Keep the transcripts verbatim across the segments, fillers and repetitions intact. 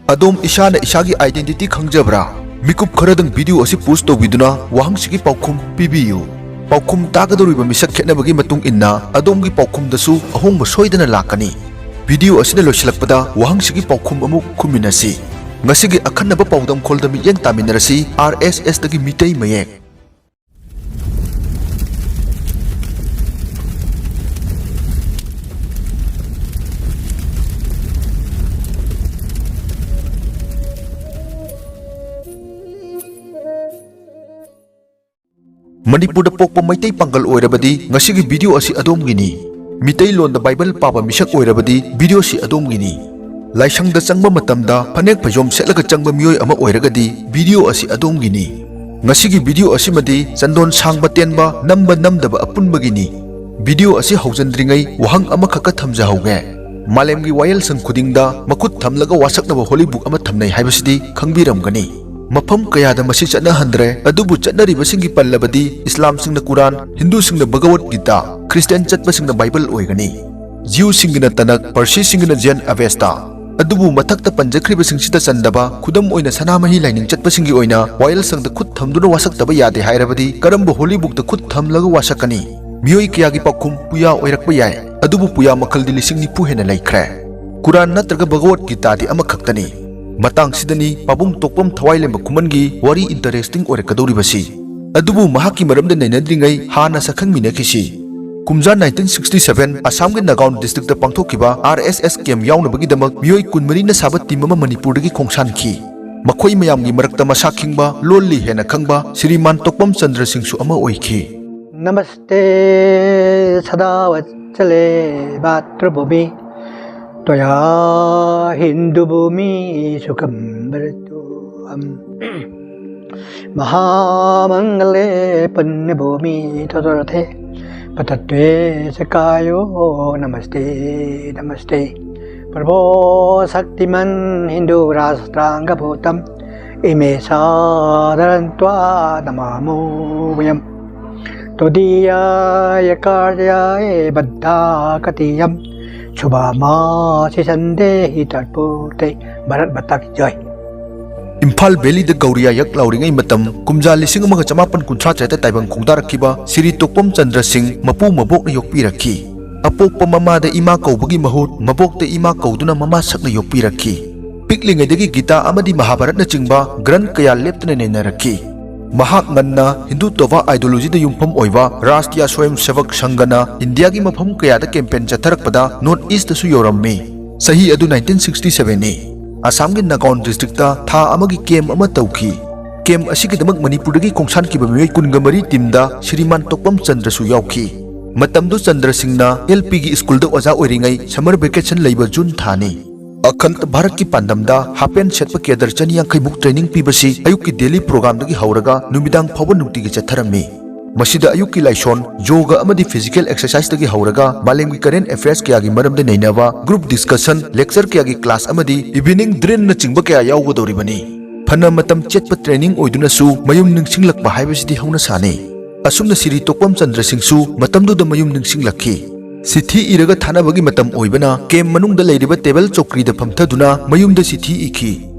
ꯑꯗꯣꯝ ꯏꯁꯥꯅ ꯏꯁꯥꯒꯤ identity ꯈꯪꯖꯕ꯭ꯔꯥ? ꯃꯤꯀꯨꯞ ꯈꯔꯗꯪ video ꯑꯁꯤ pause ꯇꯧꯕꯤꯗꯨꯅ ꯋꯥꯍꯪꯁꯤꯒꯤ ꯄꯥꯎꯈꯨꯝ ꯄꯤꯕꯤꯌꯨ꯫ ꯄꯥꯎꯈꯨꯝ ꯇꯥꯒꯗꯧꯔꯤꯕ ꯃꯤꯁꯛ ꯈꯦꯠꯅꯕꯒꯤ ꯃꯇꯨꯡ ꯏꯟꯅ ꯑꯗꯣꯝꯒꯤ ꯄꯥꯎꯈꯨꯝꯗꯁꯨ ꯑꯍꯣꯡꯕ ꯁꯣꯏꯗꯅ ꯂꯥꯛꯀꯅꯤ꯫ Video ꯑꯁꯤꯅ ꯂꯣꯏꯁꯤꯜꯂꯛꯄꯗ ꯋꯥꯍꯪꯁꯤꯒꯤ ꯄꯥꯎꯈꯨꯝ ꯑꯃꯨꯛ ꯈꯨꯝꯃꯤꯟꯅꯁꯤ꯫ ꯉꯁꯤꯒꯤ ꯑꯈꯟꯅꯕ ꯄꯥꯎꯗꯝꯈꯣꯜꯗ ꯃꯤꯠꯌꯦꯡ ꯇꯥꯃꯤꯟꯅꯔꯁꯤ, RSSꯇꯒꯤ ꯃꯤꯇꯩ ꯃꯌꯦꯛ꯫ ꯃꯅꯤꯄꯨꯔꯗ ꯄꯣꯛꯄ ꯃꯩꯇꯩ ꯄꯥꯡꯒꯜ ꯑꯣꯏꯔꯕꯗꯤ ꯉꯁꯤꯒꯤ video ꯑꯁꯤ ꯑꯗꯣꯝꯒꯤꯅꯤ꯫ ꯃꯤꯇꯩꯂꯣꯟꯗ ꯕꯥꯏꯕꯜ ꯄꯥꯕ ꯃꯤꯁꯛ ꯑꯣꯏꯔꯕꯗꯤ video ꯁꯤ ꯑꯗꯣꯝꯒꯤꯅꯤ꯫ ꯂꯥꯏꯁꯪꯗ ꯆꯪꯕ ꯃꯇꯝꯗ ꯐꯅꯦꯛ ꯐꯩꯖꯣꯝ ꯁꯦꯠꯂꯒ ꯆꯪꯕ ꯃꯤꯑꯣꯏ ꯑꯃ ꯑꯣꯏꯔꯒꯗꯤ video ꯑꯁꯤ ꯑꯗꯣꯝꯒꯤꯅꯤ꯫ ꯉꯁꯤꯒꯤ video ꯑꯁꯤꯃꯗꯤ ꯆꯟꯗꯣꯟ ꯁꯥꯡꯕ ꯇꯦꯟꯕ, ꯅꯝꯕ ꯅꯝꯗꯕ ꯑꯄꯨꯟꯕꯒꯤꯅꯤ꯫ Video ꯑꯁꯤ ꯍꯧꯖꯤꯟꯗ꯭ꯔꯤꯉꯩ ꯋꯥꯍꯪ ꯑꯃꯈꯛꯀ ꯊꯝꯖꯍꯧꯒꯦ꯫ ꯃꯥꯂꯦꯝꯒꯤ ꯋꯥꯌꯦꯜꯁꯪ ꯈꯨꯗꯤꯡꯗ ꯃꯈꯨꯠ ꯊꯝꯂꯒ ꯋꯥꯁꯛꯅꯕ holy book ꯑꯃ ꯊꯝꯅꯩ ꯍꯥꯏꯕꯁꯤꯗꯤ ꯈꯪꯕꯤꯔꯝꯒꯅꯤ꯫ ꯃꯐꯝ ꯀꯌꯥꯗ ꯃꯁꯤ ꯆꯠꯅꯍꯟꯗ꯭ꯔꯦ, ꯑꯗꯨꯕꯨ ꯆꯠꯅꯔꯤꯕꯁꯤꯡꯒꯤ ꯄꯜꯂꯕꯗꯤ ꯏꯁꯂꯥꯝꯁꯤꯡꯅ ꯀꯨꯔꯥꯟ, ꯍꯤꯟꯗꯨꯁꯤꯡꯅ ꯚꯒꯋꯠ ꯒꯤꯇꯥ, ꯈ꯭ꯔꯤꯁꯇꯤꯌꯥꯟ ꯆꯠꯄꯁꯤꯡꯅ ꯕꯥꯏꯕꯜ ꯑꯣꯏꯒꯅꯤ꯫ ꯖ꯭ꯌꯨꯁꯤꯡꯒꯤꯅ ꯇꯅꯛ, ꯄꯔꯁꯤꯁꯤꯡꯒꯤꯅ ꯖꯦꯟ ꯑꯕꯦꯁꯇꯥ꯫ ꯑꯗꯨꯕꯨ ꯃꯊꯛꯇ ꯄꯟꯖꯈ꯭ꯔꯤꯕꯁꯤꯡꯁꯤꯗ ꯆꯟꯗꯕ, ꯈꯨꯗꯝ ꯑꯣꯏꯅ ꯁꯅꯥꯃꯍꯤ ꯂꯥꯏꯅꯤꯡ ꯆꯠꯄꯁꯤꯡꯒꯤ ꯑꯣꯏꯅ ꯋꯥꯌꯦꯜꯁꯪꯗ ꯈꯨꯠ ꯊꯝꯗꯨꯅ ꯋꯥꯁꯛꯇꯕ ꯌꯥꯗꯦ ꯍꯥꯏꯔꯕꯗꯤ ꯀꯔꯝꯕ holy book ꯇ ꯈꯨꯠ ꯊꯝꯂꯒ ꯋꯥꯁꯛꯀꯅꯤ? ꯃꯤꯑꯣꯏ ꯀꯌꯥꯒꯤ ꯄꯥꯎꯈꯨꯝ ꯄꯨꯌꯥ ꯑꯣꯏꯔꯛꯄ ꯌꯥꯏ, ꯑꯗꯨꯕꯨ ꯄꯨꯌꯥ ꯃꯈꯜꯗꯤ ꯂꯤꯁꯤꯡ ꯅꯤꯐꯨ ꯍꯦꯟꯅ ꯂꯩꯈ꯭ꯔꯦ꯫ ꯀꯨꯔꯥꯟ ꯅꯠꯇ꯭ꯔꯒ ꯚꯒꯋꯠ ꯒꯤꯇꯥꯗꯤ ꯑꯃꯈꯛꯇꯅꯤ꯫ ꯃꯇꯥꯡꯁꯤꯗꯅꯤ ꯄꯥꯕꯨꯡ ꯇꯣꯛꯄꯝ ꯊꯋꯥꯏꯂꯦꯝꯕ ꯈꯨꯃꯟꯒꯤ ꯋꯥꯔꯤ interesting ꯑꯣꯏꯔꯛꯀꯗꯧꯔꯤꯕꯁꯤ꯫ ꯑꯗꯨꯕꯨ ꯃꯍꯥꯛꯀꯤ ꯃꯔꯝꯗ ꯅꯩꯅꯗ꯭ꯔꯤꯉꯩ ꯍꯥꯟꯅ ꯁꯛꯈꯪꯃꯤꯟꯅꯈꯤꯁꯤ꯫ ꯀꯨꯝꯖꯥ nineteen sixty seven ꯑꯁꯥꯝꯒꯤ ꯅꯥꯒꯥꯎꯟ district ꯇ ꯄꯥꯡꯊꯣꯛꯈꯤꯕ RSS camp ꯌꯥꯎꯅꯕꯒꯤꯗꯃꯛ ꯃꯤꯑꯣꯏ ꯀꯨꯟꯃꯔꯤꯅ ꯁꯥꯕ team ꯑꯃ ꯃꯅꯤꯄꯨꯔꯗꯒꯤ ꯈꯣꯡꯁꯥꯟꯈꯤ꯫ ꯃꯈꯣꯏ ꯃꯌꯥꯝꯒꯤ ꯃꯔꯛꯇ ꯃꯁꯥ ꯈꯤꯡꯕ, ꯂꯣꯜ ꯂꯤ ꯍꯦꯟꯅ ꯈꯪꯕ ꯁ꯭ꯔꯤꯃꯥꯟ ꯇꯣꯛꯄꯝ ꯆꯟꯗ꯭ꯔ ꯁꯤꯡꯁꯨ ꯑꯃ ꯑꯣꯏꯈꯤ꯫ नमस्ते सदा वत्सले मातृभूमि त्वया हिन्दुभूमि सुखं वरतु अहम्। महामङ्गले पुण्यभूमि चतुर्थे पतत्वे च कायो नमस्ते नमस्ते प्रभो शक्तिमन् हिन्दुराष्ट्राङ्गभूतम् इमे सादरन्त्वा नमामो वयम्। त्वदीयाय कार्याय बद्धा कथीयम् ꯁꯨꯕꯥꯃꯥ ꯁꯤꯁꯟꯗꯦ ꯍꯤ ꯇꯠꯄꯨꯇꯩ꯫ ꯚꯥꯔꯠ ꯃꯥꯇꯥ ꯀꯤ ꯖꯥꯏ꯫ ꯏꯝꯐꯥꯜ ꯚꯦꯂꯤꯗ ꯒꯧꯔꯤꯌꯥ ꯌꯛ ꯂꯥꯎꯔꯤꯉꯩ ꯃꯇꯝ ꯀꯨꯝꯖꯥ ꯂꯤꯁꯤꯡ ꯑꯃꯒ ꯆꯃꯥꯄꯟ ꯀꯨꯟꯊ꯭ꯔꯥ ꯇꯔꯦꯠꯇ ꯇꯥꯏꯕꯪ ꯈꯣꯡꯗꯥꯔꯛꯈꯤꯕ ꯁꯤꯔꯤ ꯇꯣꯛꯄꯝ ꯆꯟꯗ꯭ꯔ ꯁꯤꯡ ꯃꯄꯨ ꯃꯕꯣꯛꯅ ꯌꯣꯛꯄꯤꯔꯛꯈꯤ꯫ ꯑꯄꯣꯛꯄ ꯃꯃꯥꯗ ꯏꯃꯥ ꯀꯧꯕꯒꯤ ꯃꯍꯨꯠ ꯃꯕꯣꯛꯇ ꯏꯃꯥ ꯀꯧꯗꯨꯅ ꯃꯃꯥ ꯁꯛꯅ ꯌꯣꯛꯄꯤꯔꯛꯈꯤ꯫ ꯄꯤꯛꯂꯤꯉꯩꯗꯒꯤ ꯒꯤꯇꯥ ꯑꯃꯗꯤ ꯃꯍꯥꯚꯥꯔꯠꯅꯆꯤꯡꯕ ꯒ꯭ꯔꯟꯊ ꯀꯌꯥ ꯂꯦꯞꯇꯅ ꯅꯩꯅꯔꯛꯈꯤ꯫ ꯃꯍꯥꯛ ꯉꯟꯅ ꯍꯤꯟꯗꯨꯇꯣꯕꯥ ideologyꯗ ꯌꯨꯝꯐꯝ ꯑꯣꯏꯕ ꯔꯥꯁꯇ꯭ꯔꯤꯌꯥ ꯁ꯭ꯋꯌꯝ ꯁꯦꯕꯛ ꯁꯪꯘꯅ ꯏꯟꯗꯤꯌꯥꯒꯤ ꯃꯐꯝ ꯀꯌꯥꯗ campaign ꯆꯠꯊꯔꯛꯄꯗ North Eastꯇꯁꯨ ꯌꯧꯔꯝꯃꯤ꯫ ꯆꯍꯤ ꯑꯗꯨ nineteen sixty sevenꯅꯤ꯫ ꯑꯁꯥꯝꯒꯤ ꯅꯥꯒꯥꯎꯟ districtꯇ ꯊꯥ ꯑꯃꯒꯤ camp ꯑꯃ ꯇꯧꯈꯤ꯫ Camp ꯑꯁꯤꯒꯤꯗꯃꯛ ꯃꯅꯤꯄꯨꯔꯗꯒꯤ ꯈꯣꯡꯁꯥꯟꯈꯤꯕ ꯃꯤꯑꯣꯏ ꯀꯨꯟꯒ ꯃꯔꯤ teamꯗ ꯁ꯭ꯔꯤꯃꯥꯟ ꯇꯣꯛꯄꯝ ꯆꯟꯗ꯭ꯔꯁꯨ ꯌꯥꯎꯈꯤ꯫ ꯃꯇꯝꯗꯨ ꯆꯟꯗ꯭ꯔ ꯁꯤꯡꯅ LPꯒꯤ schoolꯗ ꯑꯣꯖꯥ ꯑꯣꯏꯔꯤꯉꯩ summer vacation ꯂꯩꯕ June ꯊꯥꯅꯤ꯫ ꯑꯈꯟꯗ ꯚꯥꯔꯠꯀꯤ ꯄꯥꯟꯗꯝꯗ half pant ꯁꯦꯠꯄ cadre ꯆꯅꯤ ꯌꯥꯡꯈꯩ ꯃꯨꯛ training ꯄꯤꯕꯁꯤ ꯑꯌꯨꯛꯀꯤ daily programꯗꯒꯤ ꯍꯧꯔꯒ ꯅꯨꯃꯤꯗꯥꯡ ꯐꯥꯎꯕ ꯅꯨꯡꯇꯤꯒꯤ ꯆꯠꯊꯔꯝꯃꯤ꯫ ꯃꯁꯤꯗ ꯑꯌꯨꯛꯀꯤ ꯂꯥꯏꯁꯣꯟ, ꯌꯣꯒ ꯑꯃꯗꯤ physical exerciseꯇꯒꯤ ꯍꯧꯔꯒ ꯃꯥꯂꯦꯝꯒꯤ current affairs ꯀꯌꯥꯒꯤ ꯃꯔꯝꯗ ꯅꯩꯅꯕ group discussion, lecture ꯀꯌꯥꯒꯤ class ꯑꯃꯗꯤ evening drillꯅꯆꯤꯡꯕ ꯀꯌꯥ ꯌꯥꯎꯒꯗꯧꯔꯤꯕꯅꯤ꯫ ꯐꯅ ꯃꯇꯝ ꯆꯦꯠꯄ training ꯑꯣꯏꯗꯨꯅꯁꯨ ꯃꯌꯨꯝ ꯅꯤꯡꯁꯤꯡꯂꯛꯄ ꯍꯥꯏꯕꯁꯤꯗꯤ ꯍꯧꯅ ꯁꯥꯅꯤ꯫ ꯑꯁꯨꯝꯅ ꯁꯤꯔꯤ ꯇꯣꯛꯄꯝ ꯆꯟꯗ꯭ꯔ ꯁꯤꯡꯁꯨ ꯃꯇꯝꯗꯨꯗ ꯃꯌꯨꯝ ꯅꯤꯡꯁꯤꯡꯂꯛꯈꯤ꯫ ꯆꯤꯊꯤ ꯏꯔꯒ ꯊꯥꯅꯕꯒꯤ ꯃꯇꯝ ꯑꯣꯏꯕꯅ camp ꯃꯅꯨꯡꯗ ꯂꯩꯔꯤꯕ table ꯆꯧꯀ꯭ꯔꯤꯗ ꯐꯝꯊꯗꯨꯅ ꯃꯌꯨꯝꯗ ꯆꯤꯊꯤ ꯏꯈꯤ꯫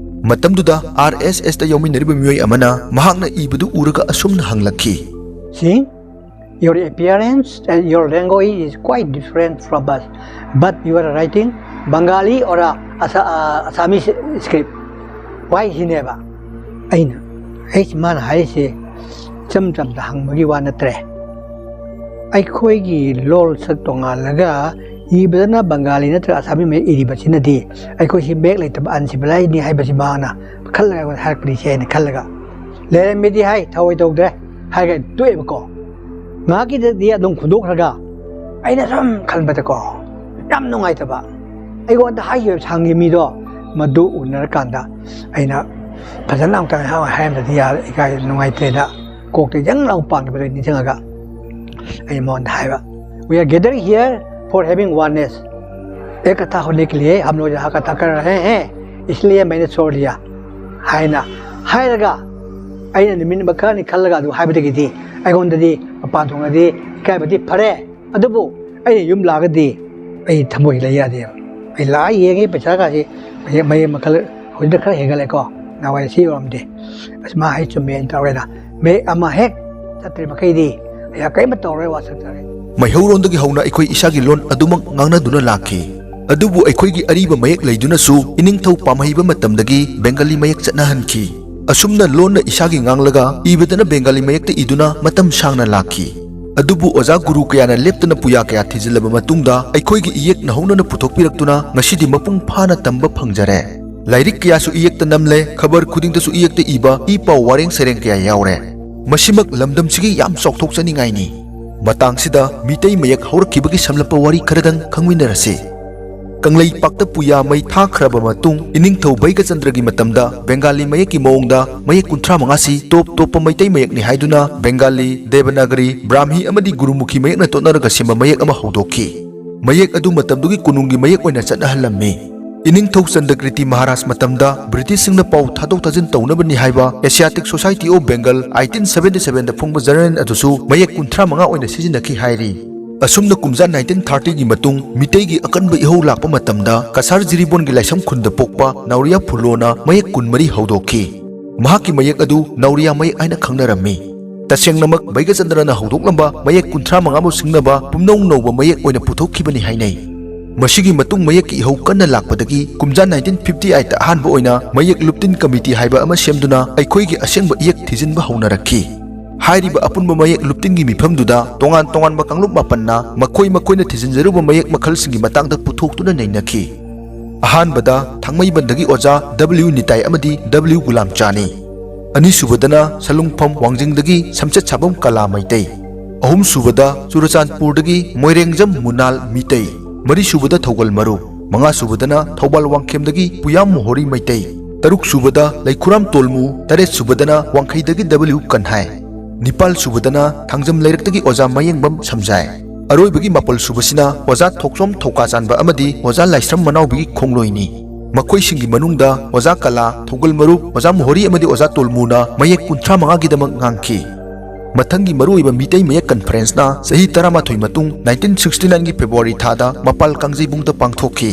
ꯃꯇꯝꯗꯨꯗ RSSꯇ ꯌꯥꯎꯃꯤꯟꯅꯔꯤꯕ ꯃꯤꯑꯣꯏ ꯑꯃꯅ ꯃꯍꯥꯛꯅ ꯏꯕꯗꯨ ꯎꯔꯒ ꯑꯁꯨꯝꯅ ꯍꯪꯂꯛꯈꯤ꯫ See, your appearance and your language is quite different from us, but you are writing Bengali or a, Asa- uh, Assamese script. Why he never? ꯑꯩꯅ ꯑꯩꯁ ꯃꯥꯅ ꯍꯥꯏꯔꯤꯁꯦ ꯏꯆꯝ ꯆꯝꯅ ꯍꯪꯕꯒꯤ ꯋꯥ ꯅꯠꯇ꯭ꯔꯦ꯫ ꯑꯩꯈꯣꯏꯒꯤ ꯂꯣꯜ ꯁꯛ ꯇꯣꯉꯥꯜꯂꯒ ꯏꯕꯗꯅ ꯕꯪꯒꯥꯂꯤ ꯅꯠꯇ꯭ꯔꯒ ꯑꯁꯥꯃꯤ ꯃꯌꯦꯛ ꯏꯔꯤꯕꯁꯤꯅꯗꯤ ꯑꯩꯈꯣꯏꯁꯤ ꯃꯌꯦꯛ ꯂꯩꯇꯕ uncivilizedꯅꯤ ꯍꯥꯏꯕꯁꯤ ꯃꯥꯅ ꯈꯜꯂꯒ ꯑꯩꯉꯣꯟꯗ ꯍꯥꯏꯔꯛꯄꯅꯤ ꯁꯤ ꯍꯥꯏꯅ ꯈꯜꯂꯒ ꯂꯩꯔꯝꯃꯤꯗꯤ ꯍꯥꯏ ꯊꯑꯣꯏ ꯇꯧꯗ꯭ꯔꯦ ꯍꯥꯏꯔꯒ ꯇꯣꯛꯑꯦꯕꯀꯣ꯫ ꯉꯥꯏꯍꯥꯛꯀꯤꯗꯗꯤ ꯑꯗꯨꯝ ꯈꯨꯗꯣꯛꯈ꯭ꯔꯒ ꯑꯩꯅ ꯁꯨꯝ ꯈꯟꯕꯗꯀꯣ ꯌꯥꯝ ꯅꯨꯡꯉꯥꯏꯇꯕ꯫ ꯑꯩꯉꯣꯟꯗ ꯍꯥꯏꯈꯤꯕ ꯁꯥꯡꯒꯤ ꯃꯤꯗꯣ ꯃꯗꯨ ꯎꯅꯔꯀꯥꯟꯗ ꯑꯩꯅ ꯐꯖꯅ ꯑꯃꯨꯛꯇꯪ ꯍꯥꯏꯔꯝꯗꯗꯤ ꯌꯥꯔ ꯏꯀꯥꯏ ꯅꯨꯡꯉꯥꯏꯇ꯭ꯔꯦꯅ ꯀꯣꯛꯇ ꯌꯪ ꯂꯥꯎ ꯄꯥꯟꯈꯤꯕꯗꯣ ꯅꯤꯡꯁꯤꯡꯉꯒ ꯑꯩ ꯃꯉꯣꯟꯗ ꯍꯥꯏꯕ, "We are gathering here for having oneness. एक कथा होने के लिए हम लोग यहाँ कथा कर रहे हैं, इसलिए मैंने छोड़ दिया" ꯍꯥꯏꯅ ꯍꯥꯏꯔꯒ ꯑꯩꯅ ꯅꯨꯃꯤꯠ ꯈꯔꯅꯤ ꯈꯜꯂꯒ ꯑꯗꯨ ꯍꯥꯏꯕꯗꯒꯤꯗꯤ ꯑꯩꯉꯣꯟꯗꯗꯤ ꯃꯄꯥꯟ ꯊꯣꯡꯗꯗꯤ ꯏꯀꯥꯏꯕꯗꯤ ꯐꯔꯦ꯫ ꯑꯗꯨꯕꯨ ꯑꯩꯅ ꯌꯨꯝ ꯂꯥꯛꯑꯒꯗꯤ ꯑꯩ ꯊꯃꯣꯏ ꯂꯩ ꯌꯥꯗꯦꯕ꯫ ꯑꯩ ꯂꯥꯛꯑ ꯌꯦꯡꯉꯦ, ꯄꯩꯁꯥꯒꯁꯦ ꯃꯌꯦꯛ, ꯃꯌꯦꯛ ꯃꯈꯜ ꯍꯧꯖꯤꯛꯇꯤ ꯈꯔ ꯍꯦꯟꯒꯠꯂꯦꯀꯣ, ꯅꯍꯥꯟꯋꯥꯏ ꯁꯤ ꯌꯧꯔꯝꯗꯦ꯫ ꯑꯁ, ꯃꯥ ꯍꯥꯏ ꯆꯨꯝꯃꯦꯅ ꯇꯧꯔꯦꯅ꯫ ꯃꯌꯦꯛ ꯑꯃ ꯍꯦꯛ ꯆꯠꯇ꯭ꯔꯤ ꯃꯈꯩꯗꯤ ꯑꯩꯍꯥꯛ ꯀꯔꯤꯝꯇ ꯇꯧꯔꯣꯏ, ꯋꯥꯁꯛ ꯆꯥꯔꯦ꯫ ꯃꯩꯍꯧꯔꯣꯟꯗꯒꯤ ꯍꯧꯅ ꯑꯩꯈꯣꯏ ꯏꯁꯥꯒꯤ ꯂꯣꯟ ꯑꯗꯨꯃꯛ ꯉꯥꯡꯅꯗꯨꯅ ꯂꯥꯛꯈꯤ꯫ ꯑꯗꯨꯕꯨ ꯑꯩꯈꯣꯏꯒꯤ ꯑꯔꯤꯕ ꯃꯌꯦꯛ ꯂꯩꯗꯨꯅꯁꯨ ꯏꯅꯤꯡꯊꯧ ꯄꯥꯝꯍꯩꯕ ꯃꯇꯝꯗꯒꯤ ꯕꯦꯡꯒꯥꯂꯤ ꯃꯌꯦꯛ ꯆꯠꯅꯍꯟꯈꯤ꯫ ꯑꯁꯨꯝꯅ ꯂꯣꯟꯅ ꯏꯁꯥꯒꯤ ꯉꯥꯡꯂꯒ ꯏꯕꯗꯅ ꯕꯦꯡꯒꯥꯂꯤ ꯃꯌꯦꯛꯇ ꯏꯗꯨꯅ ꯃꯇꯝ ꯁꯥꯡꯅ ꯂꯥꯛꯈꯤ꯫ ꯑꯗꯨꯕꯨ ꯑꯣꯖꯥ ꯒꯨꯔꯨ ꯀꯌꯥꯅ ꯂꯦꯞꯇꯅ ꯄꯨꯌꯥ ꯀꯌꯥ ꯊꯤꯖꯤꯜꯂꯕ ꯃꯇꯨꯡꯗ ꯑꯩꯈꯣꯏꯒꯤ ꯏꯌꯦꯛ ꯅꯧꯍꯧꯅꯅ ꯄꯨꯊꯣꯛꯄꯤꯔꯛꯇꯨꯅ ꯉꯁꯤꯗꯤ ꯃꯄꯨꯡ ꯐꯥꯅ ꯇꯝꯕ ꯐꯪꯖꯔꯦ꯫ ꯂꯥꯏꯔꯤꯛ ꯀꯌꯥꯁꯨ ꯏꯌꯦꯛꯇ ꯅꯝꯂꯦ, ꯈꯕꯔ ꯈꯨꯗꯤꯡꯗꯁꯨ ꯏꯌꯦꯛꯇ ꯏꯕ ꯏ ꯄꯥꯎ ꯋꯥꯔꯦꯡ ꯁꯩꯔꯦꯡ ꯀꯌꯥ ꯌꯥꯎꯔꯦ꯫ ꯃꯁꯤꯃꯛ ꯂꯝꯗꯝꯁꯤꯒꯤ ꯌꯥꯝ ꯆꯥꯎꯊꯣꯛꯆꯅꯤꯡꯉꯥꯏꯅꯤ꯫ ꯃꯇꯥꯡꯁꯤꯗ ꯃꯤꯇꯩ ꯃꯌꯦꯛ ꯍꯧꯔꯛꯈꯤꯕꯒꯤ ꯁꯝꯂꯞꯄ ꯋꯥꯔꯤ ꯈꯔꯗꯪ ꯈꯪꯃꯤꯟꯅꯔꯁꯤ꯫ ꯀꯪꯂꯩꯄꯥꯛꯇ ꯄꯨꯌꯥ ꯃꯩ ꯊꯥꯈ꯭ꯔꯕ ꯃꯇꯨꯡ ꯏꯅꯤꯡꯊꯧ ꯕꯩꯒꯆꯟꯗ꯭ꯔꯒꯤ ꯃꯇꯝꯗ ꯕꯦꯡꯒꯥꯂꯤ ꯃꯌꯦꯛꯀꯤ ꯃꯑꯣꯡꯗ ꯃꯌꯦꯛ ꯀꯨꯟꯊ꯭ꯔꯥ ꯃꯉꯥꯁꯤ ꯇꯣꯞ ꯇꯣꯞꯄ ꯃꯩꯇꯩ ꯃꯌꯦꯛꯅꯤ ꯍꯥꯏꯗꯨꯅ ꯕꯦꯡꯒꯥꯂꯤ, ꯗꯦꯕꯅꯥꯒꯔꯤ, ꯕ꯭ꯔꯥꯍꯃꯤ ꯑꯃꯗꯤ ꯒꯨꯔꯨꯃꯨꯈꯤ ꯃꯌꯦꯛꯅ ꯇꯣꯠꯅꯔꯒ ꯁꯦꯝꯕ ꯃꯌꯦꯛ ꯑꯃ ꯍꯧꯗꯣꯛꯈꯤ꯫ ꯃꯌꯦꯛ ꯑꯗꯨ ꯃꯇꯝꯗꯨꯒꯤ ꯀꯣꯅꯨꯡꯒꯤ ꯃꯌꯦꯛ ꯑꯣꯏꯅ ꯆꯠꯅꯍꯜꯂꯝꯃꯤ꯫ ꯏꯅꯤꯡꯊꯧ ꯆꯟꯗ꯭ꯔꯀ꯭ꯔꯤꯇꯤ ꯃꯍꯥꯔꯥꯖ ꯃꯇꯝꯗ ꯕ꯭ꯔꯤꯇꯤꯁꯁꯤꯡꯅ ꯄꯥꯎ ꯊꯥꯗꯣꯛ ꯊꯥꯖꯤꯟ ꯇꯧꯅꯕꯅꯤ ꯍꯥꯏꯕ Asiatic Society of Bengal eighteen seventy sevenꯗ ꯐꯣꯡꯕ ꯖꯔꯅꯦꯜ ꯑꯗꯨꯁꯨ ꯃꯌꯦꯛ ꯀꯨꯟꯊ꯭ꯔꯥ ꯃꯉꯥ ꯑꯣꯏꯅ ꯁꯤꯖꯤꯟꯅꯈꯤ ꯍꯥꯏꯔꯤ꯫ ꯑꯁꯨꯝꯅ ꯀꯨꯝꯖꯥ nineteen thirtyꯒꯤ ꯃꯇꯨꯡ ꯃꯤꯇꯩꯒꯤ ꯑꯀꯟꯕ ꯏꯍꯧ ꯂꯥꯛꯄ ꯃꯇꯝꯗ ꯀꯁꯥꯔ ꯖꯤꯔꯤꯕꯣꯟꯒꯤ ꯂꯥꯏꯁ꯭ꯔꯝ ꯈꯨꯟꯗ ꯄꯣꯛꯄ ꯅꯥꯎꯔꯤꯌꯥ ꯐꯨꯂꯣꯅ ꯃꯌꯦꯛ ꯀꯨꯟꯃꯔꯤ ꯍꯧꯗꯣꯛꯈꯤ꯫ ꯃꯍꯥꯛꯀꯤ ꯃꯌꯦꯛ ꯑꯗꯨ ꯅꯥꯎꯔꯤꯌꯥ ꯃꯌꯦꯛ ꯍꯥꯏꯅ ꯈꯪꯅꯔꯝꯃꯤ꯫ ꯇꯁꯦꯡꯅꯃꯛ ꯕꯩꯒꯆꯟꯗ꯭ꯔꯅ ꯍꯧꯗꯣꯛꯂꯝꯕ ꯃꯌꯦꯛ ꯀꯨꯟꯊ꯭ꯔꯥ ꯃꯉꯥꯕꯨ ꯁꯤꯡꯅꯕ ꯄꯨꯝꯅꯧ ꯅꯧꯕ ꯃꯌꯦꯛ ꯑꯣꯏꯅ ꯄꯨꯊꯣꯛꯈꯤꯕꯅꯤ ꯍꯥꯏꯅꯩ꯫ ꯃꯁꯤꯒꯤ ꯃꯇꯨꯡ ꯃꯌꯦꯛꯀꯤ ꯏꯍꯧ ꯀꯟꯅ ꯂꯥꯛꯄꯗꯒꯤ ꯀꯨꯝꯖꯥ nineteen fifty eightꯇ ꯑꯍꯥꯟꯕ ꯑꯣꯏꯅ ꯃꯌꯦꯛ ꯂꯨꯞꯇꯤꯟ ꯀꯃꯤꯇꯤ ꯍꯥꯏꯕ ꯑꯃ ꯁꯦꯝꯗꯨꯅ ꯑꯩꯈꯣꯏꯒꯤ ꯑꯁꯦꯡꯕ ꯏꯌꯦꯛ ꯊꯤꯖꯤꯟꯕ ꯍꯧꯅꯔꯛꯈꯤ꯫ ꯍꯥꯏꯔꯤꯕ ꯑꯄꯨꯟꯕ ꯃꯌꯦꯛ ꯂꯨꯞꯇꯤꯟꯒꯤ ꯃꯤꯐꯝꯗꯨꯗ ꯇꯣꯉꯥꯟ ꯇꯣꯉꯥꯟꯕ ꯀꯥꯡꯂꯨꯞ ꯃꯥꯄꯟꯅ ꯃꯈꯣꯏ ꯃꯈꯣꯏꯅ ꯊꯤꯖꯤꯟꯖꯔꯨꯕ ꯃꯌꯦꯛ ꯃꯈꯜꯁꯤꯡꯒꯤ ꯃꯇꯥꯡꯗ ꯄꯨꯊꯣꯛꯇꯨꯅ ꯅꯩꯅꯈꯤ꯫ ꯑꯍꯥꯟꯕꯗ ꯊꯥꯡꯃꯩꯕꯟꯗꯒꯤ ꯑꯣꯖꯥ W ꯅꯤꯇꯥꯏ ꯑꯃꯗꯤ W ꯒꯨꯂꯥꯝꯆꯥꯅꯤ꯫ ꯑꯅꯤꯁꯨꯕꯗꯅ ꯁꯂꯨꯡꯐꯝ ꯋꯥꯡꯖꯤꯡꯗꯒꯤ ꯁꯝꯆꯦꯠ ꯁꯥꯕꯝ ꯀꯂꯥ ꯃꯩꯇꯩ꯫ ꯑꯍꯨꯝꯁꯨꯕꯗ ꯆꯨꯔꯆꯥꯟꯄꯨꯔꯗꯒꯤ ꯃꯣꯏꯔꯦꯡꯖꯝ ꯃꯨꯅꯥꯜ ꯃꯤꯇꯩ꯫ ꯃꯔꯤꯁꯨꯕꯗ ꯊꯧꯒꯜ ꯃꯔꯨꯞ꯫ ꯃꯉꯥꯁꯨꯕꯗꯅ ꯊꯧꯕꯥꯜ ꯋꯥꯡꯈꯦꯝꯗꯒꯤ ꯄꯨꯌꯥꯝ ꯃꯣꯍꯣꯔꯤ ꯃꯩꯇꯩ꯫ ꯇꯔꯨꯛꯁꯨꯕꯗ ꯂꯩꯈꯨꯔꯥꯝ ꯇꯣꯜꯃꯨ꯫ ꯇꯔꯦꯠꯁꯨꯕꯗꯅ ꯋꯥꯡꯈꯩꯗꯒꯤ W ꯀꯟꯍꯥꯏ꯫ ꯅꯤꯄꯥꯜꯁꯨꯕꯗꯅ ꯊꯥꯡꯖꯝ ꯂꯩꯔꯛꯇꯒꯤ ꯑꯣꯖꯥ ꯃꯌꯦꯡꯕꯝ ꯁꯝꯖꯥꯏ꯫ ꯑꯔꯣꯏꯕꯒꯤ ꯃꯥꯄꯜꯁꯨꯕꯁꯤꯅ ꯑꯣꯖꯥ ꯊꯣꯛꯆꯣꯝ ꯊꯧꯀꯥꯆꯥꯟꯕ ꯑꯃꯗꯤ ꯑꯣꯖꯥ ꯂꯥꯏꯁ꯭ꯔꯝ ꯃꯅꯥꯎꯕꯤꯒꯤ ꯈꯣꯡꯂꯣꯏꯅꯤ꯫ ꯃꯈꯣꯏꯁꯤꯡꯒꯤ ꯃꯅꯨꯡꯗ ꯑꯣꯖꯥ ꯀꯂꯥ, ꯊꯧꯒꯜ ꯃꯔꯨꯞ, ꯑꯣꯖꯥ ꯃꯣꯍꯣꯔꯤ ꯑꯃꯗꯤ ꯑꯣꯖꯥ ꯇꯣꯜꯃꯨꯅ ꯃꯌꯦꯛ ꯀꯨꯟꯊ꯭ꯔꯥ ꯃꯉꯥꯒꯤꯗꯃꯛ ꯉꯥꯡꯈꯤ꯫ ꯃꯊꯪꯒꯤ ꯃꯔꯨꯑꯣꯏꯕ ꯃꯤꯇꯩ ꯃꯌꯦꯛ conferenceꯅ ꯆꯍꯤ ꯇꯔꯥꯃꯥꯊꯣꯏ ꯃꯇꯨꯡ nineteen sixty nineꯒꯤ February ꯊꯥꯗ ꯃꯄꯥꯜ ꯀꯥꯡꯖꯩꯕꯨꯡꯗ ꯄꯥꯡꯊꯣꯛꯈꯤ꯫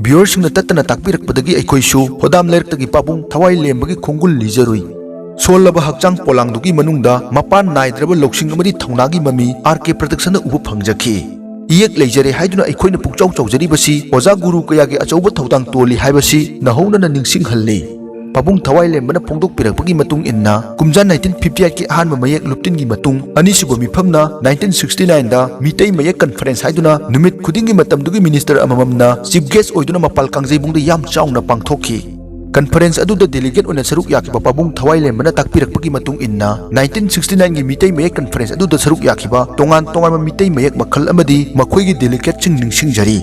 Viewerꯁꯤꯡꯅ ꯇꯠꯇꯅ ꯇꯥꯛꯄꯤꯔꯛꯄꯗꯒꯤ ꯑꯩꯈꯣꯏꯁꯨ ꯍꯣꯗꯥꯝ ꯂꯩꯔꯛꯇꯒꯤ ꯄꯥꯕꯨꯡ ꯊꯋꯥꯏ ꯂꯦꯝꯕꯒꯤ ꯈꯣꯡꯒꯨꯜ ꯂꯤꯖꯔꯨꯏ꯫ ꯁꯣꯜꯂꯕ ꯍꯛꯆꯥꯡ ꯄꯣꯂꯥꯡꯗꯨꯒꯤ ꯃꯅꯨꯡꯗ ꯃꯄꯥꯟ ꯅꯥꯏꯗ꯭ꯔꯕ ꯂꯧꯁꯤꯡ ꯑꯃꯗꯤ ꯊꯧꯅꯥꯒꯤ ꯃꯃꯤ R K Productionꯅ ꯎꯕ ꯐꯪꯖꯈꯤ꯫ ꯏꯌꯦꯛ ꯂꯩꯖꯔꯦ ꯍꯥꯏꯗꯨꯅ ꯑꯩꯈꯣꯏꯅ ꯄꯨꯛꯆꯥꯎ ꯆꯥꯎꯖꯔꯤꯕꯁꯤ ꯑꯣꯖꯥ ꯒꯨꯔꯨ ꯀꯌꯥꯒꯤ ꯑꯆꯧꯕ ꯊꯧꯗꯥꯡ ꯇꯣꯜꯂꯤ ꯍꯥꯏꯕꯁꯤ ꯅꯧꯍꯧꯅꯅ ꯅꯤꯡꯁꯤꯡꯍꯜꯂꯤ꯫ ꯄꯥꯕꯨꯡ ꯊꯋꯥꯏꯂꯦꯝꯕꯅ ꯐꯣꯡꯗꯣꯛꯄꯤꯔꯛꯄꯒꯤ ꯃꯇꯨꯡ ꯏꯟꯅ, ꯀꯨꯝꯖꯥ nineteen fifty eightꯀꯤ ꯑꯍꯥꯟꯕ ꯃꯌꯦꯛ ꯂꯨꯞꯇꯤꯟꯒꯤ ꯃꯇꯨꯡ, ꯑꯅꯤꯁꯨꯕ ꯃꯤꯐꯝꯅ nineteen sixty nineꯗ ꯃꯤꯇꯩ ꯃꯌꯦꯛ conference ꯍꯥꯏꯗꯨꯅ ꯅꯨꯃꯤꯠ ꯈꯨꯗꯤꯡꯒꯤ ꯃꯇꯝꯗꯨꯒꯤ minister ꯑꯃꯃꯝꯅ chief guest ꯑꯣꯏꯗꯨꯅ ꯃꯄꯥꯜ ꯀꯥꯡꯖꯩꯕꯨꯡꯗ ꯌꯥꯝ ꯆꯥꯎꯅ ꯄꯥꯡꯊꯣꯛꯈꯤ꯫ Conference ꯑꯗꯨꯗ delegate ꯑꯣꯏꯅ ꯁꯔꯨꯛ ꯌꯥꯈꯤꯕ ꯄꯥꯕꯨꯡ ꯊꯋꯥꯏꯂꯦꯝꯕꯅ ꯇꯥꯛꯄꯤꯔꯛꯄꯒꯤ ꯃꯇꯨꯡ ꯏꯟꯅ, nineteen sixty nineꯒꯤ ꯃꯤꯇꯩ ꯃꯌꯦꯛ conference ꯑꯗꯨꯗ ꯁꯔꯨꯛ ꯌꯥꯈꯤꯕ ꯇꯣꯉꯥꯟ ꯇꯣꯉꯥꯟꯕ ꯃꯤꯇꯩ ꯃꯌꯦꯛ ꯃꯈꯜ ꯑꯃꯗꯤ ꯃꯈꯣꯏꯒꯤ delegateꯁꯤꯡ ꯅꯤꯡꯁꯤꯡꯖꯔꯤ꯫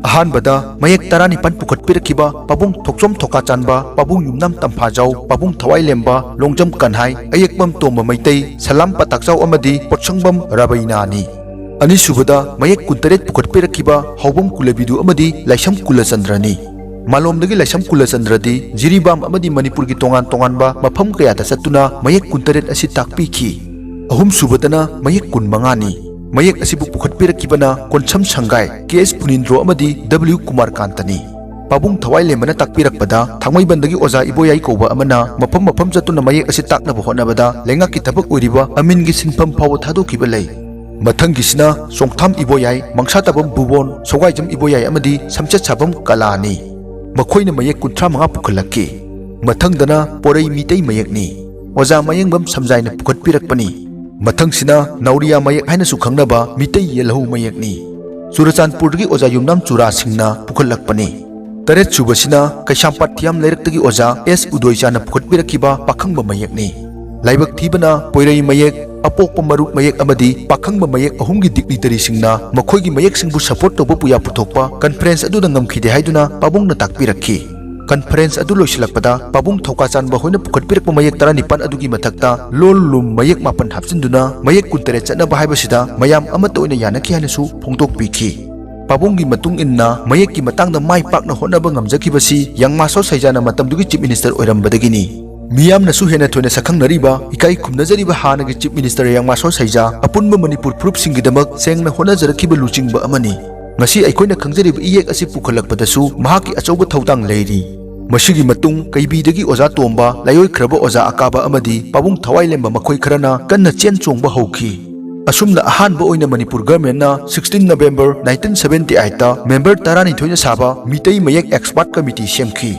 ꯑꯍꯥꯟꯕꯗ ꯃꯌꯦꯛ ꯇꯔꯥꯅꯤꯄꯥꯟ ꯄꯨꯈꯠꯄꯤꯔꯛꯈꯤꯕ ꯄꯥꯕꯨꯡ ꯊꯣꯛꯆꯣꯝ ꯊꯣꯀꯥꯆꯥꯟꯕ, ꯄꯥꯕꯨꯡ ꯌꯨꯝꯅꯥꯝ ꯇꯝꯐꯥꯖꯥꯎ, ꯄꯥꯕꯨꯡ ꯊꯋꯥꯏꯂꯦꯝꯕ, ꯂꯣꯡꯖꯝ ꯀꯟꯍꯥꯏ, ꯑꯌꯦꯛꯄꯝ ꯇꯣꯝꯕ ꯃꯩꯇꯩ, ꯁꯂꯥꯝ ꯄꯇꯥꯛꯆꯥꯎ ꯑꯃꯗꯤ ꯄꯣꯠꯁꯪꯕꯝ ꯔꯥꯕꯩꯅꯥꯅꯤ꯫ ꯑꯅꯤꯁꯨꯕꯗ ꯃꯌꯦꯛ ꯀꯨꯟꯇꯔꯦꯠ ꯄꯨꯈꯠꯄꯤꯔꯛꯈꯤꯕ ꯍꯥꯎꯕꯝ ꯀꯨꯂꯕꯤꯗꯨ ꯑꯃꯗꯤ ꯂꯥꯏꯁꯝ ꯀꯨꯂꯆꯟꯗ꯭ꯔꯅꯤ꯫ ꯃꯥꯂꯣꯝꯗꯒꯤ ꯂꯥꯏꯁꯝ ꯀꯨꯂꯆꯟꯗ꯭ꯔꯗꯤ ꯖꯤꯔꯤꯕꯥꯝ ꯑꯃꯗꯤ ꯃꯅꯤꯄꯨꯔꯒꯤ ꯇꯣꯉꯥꯟ ꯇꯣꯉꯥꯟꯕ ꯃꯐꯝ ꯀꯌꯥꯗ ꯆꯠꯇꯨꯅ ꯃꯌꯦꯛ ꯀꯨꯟꯇꯔꯦꯠ ꯑꯁꯤ ꯇꯥꯛꯄꯤꯈꯤ꯫ ꯑꯍꯨꯝꯁꯨꯕꯗꯅ ꯃꯌꯦꯛ ꯀꯨꯟꯃꯉꯥꯅꯤ꯫ ꯃꯌꯦꯛ ꯑꯁꯤꯕꯨ ꯄꯨꯈꯠꯄꯤꯔꯛꯈꯤꯕꯅ ꯀꯣꯟꯁꯝ ꯁꯪꯒꯥꯏ, ꯀꯦ ꯑꯦꯁ ꯄꯨꯅꯤꯟꯗ꯭ꯔꯣ ꯑꯃꯗꯤ ꯗꯕ꯭ꯂꯤꯎ ꯀꯨꯃꯥꯔꯀꯥꯟꯇꯅꯤ꯫ ꯄꯥꯕꯨꯡ ꯊꯋꯥꯏꯂꯦꯝꯕꯅ ꯇꯥꯛꯄꯤꯔꯛꯄꯗ ꯊꯥꯡꯃꯩꯕꯟꯗꯒꯤ ꯑꯣꯖꯥ ꯏꯕꯣꯌꯥꯏ ꯀꯧꯕ ꯑꯃꯅ ꯃꯐꯝ ꯃꯐꯝ ꯆꯠꯇꯨꯅ ꯃꯌꯦꯛ ꯑꯁꯤ ꯇꯥꯛꯅꯕ ꯍꯣꯠꯅꯕꯗ ꯂꯩꯉꯥꯛꯀꯤ ꯊꯕꯛ ꯑꯣꯏꯔꯤꯕ ꯑꯃꯤꯟꯒꯤ ꯁꯤꯟꯐꯝ ꯐꯥꯎꯕ ꯊꯥꯗꯣꯛꯈꯤꯕ ꯂꯩ꯫ ꯃꯊꯪꯒꯤꯁꯤꯅ ꯁꯣꯡꯊꯥꯝ ꯏꯕꯣꯌꯥꯏ, ꯃꯪꯁꯥꯇꯥꯕꯝ ꯕꯨꯕꯣꯟ, ꯁꯧꯒꯥꯏꯖꯝ ꯏꯕꯣꯌꯥꯏ ꯑꯃꯗꯤ ꯁꯝꯆꯦꯠꯁꯥꯕꯝ ꯀꯂꯥꯅꯤ꯫ ꯃꯈꯣꯏꯅ ꯃꯌꯦꯛ ꯀꯨꯟꯊ꯭ꯔꯥ ꯃꯉꯥ ꯄꯨꯈꯠꯂꯛꯈꯤ꯫ ꯃꯊꯪꯗꯅ ꯄꯣꯔꯩ ꯃꯤꯇꯩ ꯃꯌꯦꯛꯅꯤ꯫ ꯑꯣꯖꯥ ꯃꯌꯦꯡꯕꯝ ꯁꯝꯖꯥꯏꯅ ꯄꯨꯈꯠꯄꯤꯔꯛꯄꯅꯤ꯫ ꯃꯊꯪꯁꯤꯅ ꯅꯥꯎꯔꯤꯌꯥ ꯃꯌꯦꯛ ꯍꯥꯏꯅꯁꯨ ꯈꯪꯅꯕ ꯃꯤꯇꯩ ꯌꯦꯜꯍꯧ ꯃꯌꯦꯛꯅꯤ꯫ ꯆꯨꯔꯆꯥꯟꯄꯨꯔꯗꯒꯤ ꯑꯣꯖꯥ ꯌꯨꯝꯅꯥꯝ ꯆꯨꯔꯥ ꯁꯤꯡꯅ ꯄꯨꯈꯠꯂꯛꯄꯅꯤ꯫ ꯇꯔꯦꯠ ꯁꯨꯕꯁꯤꯅ ꯀꯩꯁꯥꯝꯄꯥꯠ ꯊꯤꯌꯥꯝ ꯂꯩꯔꯛꯇꯒꯤ ꯑꯣꯖꯥ ꯑꯦꯁ ꯎꯗꯣꯏꯆꯥꯅ ꯄꯨꯈꯠꯄꯤꯔꯛꯈꯤꯕ ꯄꯥꯈꯪꯕ ꯃꯌꯦꯛꯅꯤ꯫ ꯂꯥꯏꯕꯛ ꯊꯤꯕꯅ ꯄꯣꯏꯔꯩ ꯃꯌꯦꯛ, ꯑꯄꯣꯛꯄ ꯃꯔꯨꯞ ꯃꯌꯦꯛ ꯑꯃꯗꯤ ꯄꯥꯈꯪꯕ ꯃꯌꯦꯛ ꯑꯍꯨꯝꯒꯤ dignitaryꯁꯤꯡꯅ ꯃꯈꯣꯏꯒꯤ ꯃꯌꯦꯛꯁꯤꯡꯕꯨ support ꯇꯧꯕ ꯄꯨꯌꯥ ꯄꯨꯊꯣꯛꯄ conference ꯑꯗꯨꯗ ꯉꯝꯈꯤꯗꯦ ꯍꯥꯏꯗꯨꯅ ꯄꯥꯕꯨꯡꯅ ꯇꯥꯛꯄꯤꯔꯛꯈꯤ꯫ Conference ꯑꯗꯨ ꯂꯣꯏꯁꯤꯜꯂꯛꯄꯗ ꯄꯥꯕꯨꯡ ꯊꯧꯀꯥꯆꯥꯟꯕ ꯍꯣꯏꯅ ꯄꯨꯈꯠꯄꯤꯔꯛꯄ ꯃꯌꯦꯛ ꯇꯔꯥꯅꯤꯄꯥꯟ ꯑꯗꯨꯒꯤ ꯃꯊꯛꯇ ꯂꯣꯜ ꯂꯨꯝ ꯃꯌꯦꯛ ꯃꯥꯄꯟ ꯍꯥꯞꯆꯤꯟꯗꯨꯅ ꯃꯌꯦꯛ ꯀꯨꯟꯇꯔꯦꯠ ꯆꯠꯅꯕ ꯍꯥꯏꯕꯁꯤꯗ ꯃꯌꯥꯝ ꯑꯃꯠꯇ ꯑꯣꯏꯅ ꯌꯥꯅꯈꯤ ꯍꯥꯏꯅꯁꯨ ꯐꯣꯡꯗꯣꯛꯄꯤꯈꯤ꯫ ꯄꯥꯕꯨꯡꯒꯤ ꯃꯇꯨꯡ ꯏꯟꯅ ꯃꯌꯦꯛꯀꯤ ꯃꯇꯥꯡꯗ ꯃꯥꯏ ꯄꯥꯛꯅ ꯍꯣꯠꯅꯕ ꯉꯝꯖꯈꯤꯕꯁꯤ ꯌꯥꯡꯃꯥꯁꯣ ꯁꯩꯖꯥꯅ ꯃꯇꯝꯗꯨꯒꯤ chief minister ꯑꯣꯏꯔꯝꯕꯗꯒꯤꯅꯤ꯫ ꯃꯤꯌꯥꯝꯅꯁꯨ ꯍꯦꯟꯅ ꯊꯣꯏꯅ ꯁꯛꯈꯪꯅꯔꯤꯕ, ꯏꯀꯥꯏ ꯈꯨꯝꯅꯖꯔꯤꯕ ꯍꯥꯟꯅꯒꯤ Chief Minister ꯌꯥꯡꯃꯥ ꯁꯣꯁꯩꯖꯥ ꯑꯄꯨꯟꯕ ꯃꯅꯤꯄꯨꯔ ꯐꯨꯔꯨꯞꯁꯤꯡꯒꯤꯗꯃꯛ ꯁꯦꯡꯅ ꯍꯣꯠꯅꯖꯔꯛꯈꯤꯕ ꯂꯨꯆꯤꯡꯕ ꯑꯃꯅꯤ꯫ ꯉꯁꯤ ꯑꯩꯈꯣꯏꯅ ꯈꯪꯖꯔꯤꯕ ꯏꯌꯦꯛ ꯑꯁꯤ ꯄꯨꯈꯠꯂꯛꯄꯗꯁꯨ ꯃꯍꯥꯛꯀꯤ ꯑꯆꯧꯕ ꯊꯧꯗꯥꯡ ꯂꯩꯔꯤ꯫ ꯃꯁꯤꯒꯤ ꯃꯇꯨꯡ ꯀꯩꯕꯤꯗꯒꯤ ꯑꯣꯖꯥ ꯇꯣꯝꯕ, ꯂꯥꯏꯑꯣꯏꯈ꯭ꯔꯕ ꯑꯣꯖꯥ ꯑꯀꯥꯕ ꯑꯃꯗꯤ ꯄꯥꯕꯨꯡ ꯊꯋꯥꯏꯂꯦꯝꯕ ꯃꯈꯣꯏ ꯈꯔꯅ ꯀꯟꯅ ꯆꯦꯟ ꯆꯣꯡꯕ ꯍꯧꯈꯤ꯫ ꯑꯁꯨꯝꯅ ꯑꯍꯥꯟꯕ ꯑꯣꯏꯅ ꯃꯅꯤꯄꯨꯔ ꯒꯔꯃꯦꯟꯅ sixteen November nineteen seventy eight ꯇ member ꯇꯔꯥꯅꯤꯊꯣꯏꯅ ꯁꯥꯕ ꯃꯤꯇꯩ ꯃꯌꯦꯛ expert committee ꯁꯦꯝꯈꯤ꯫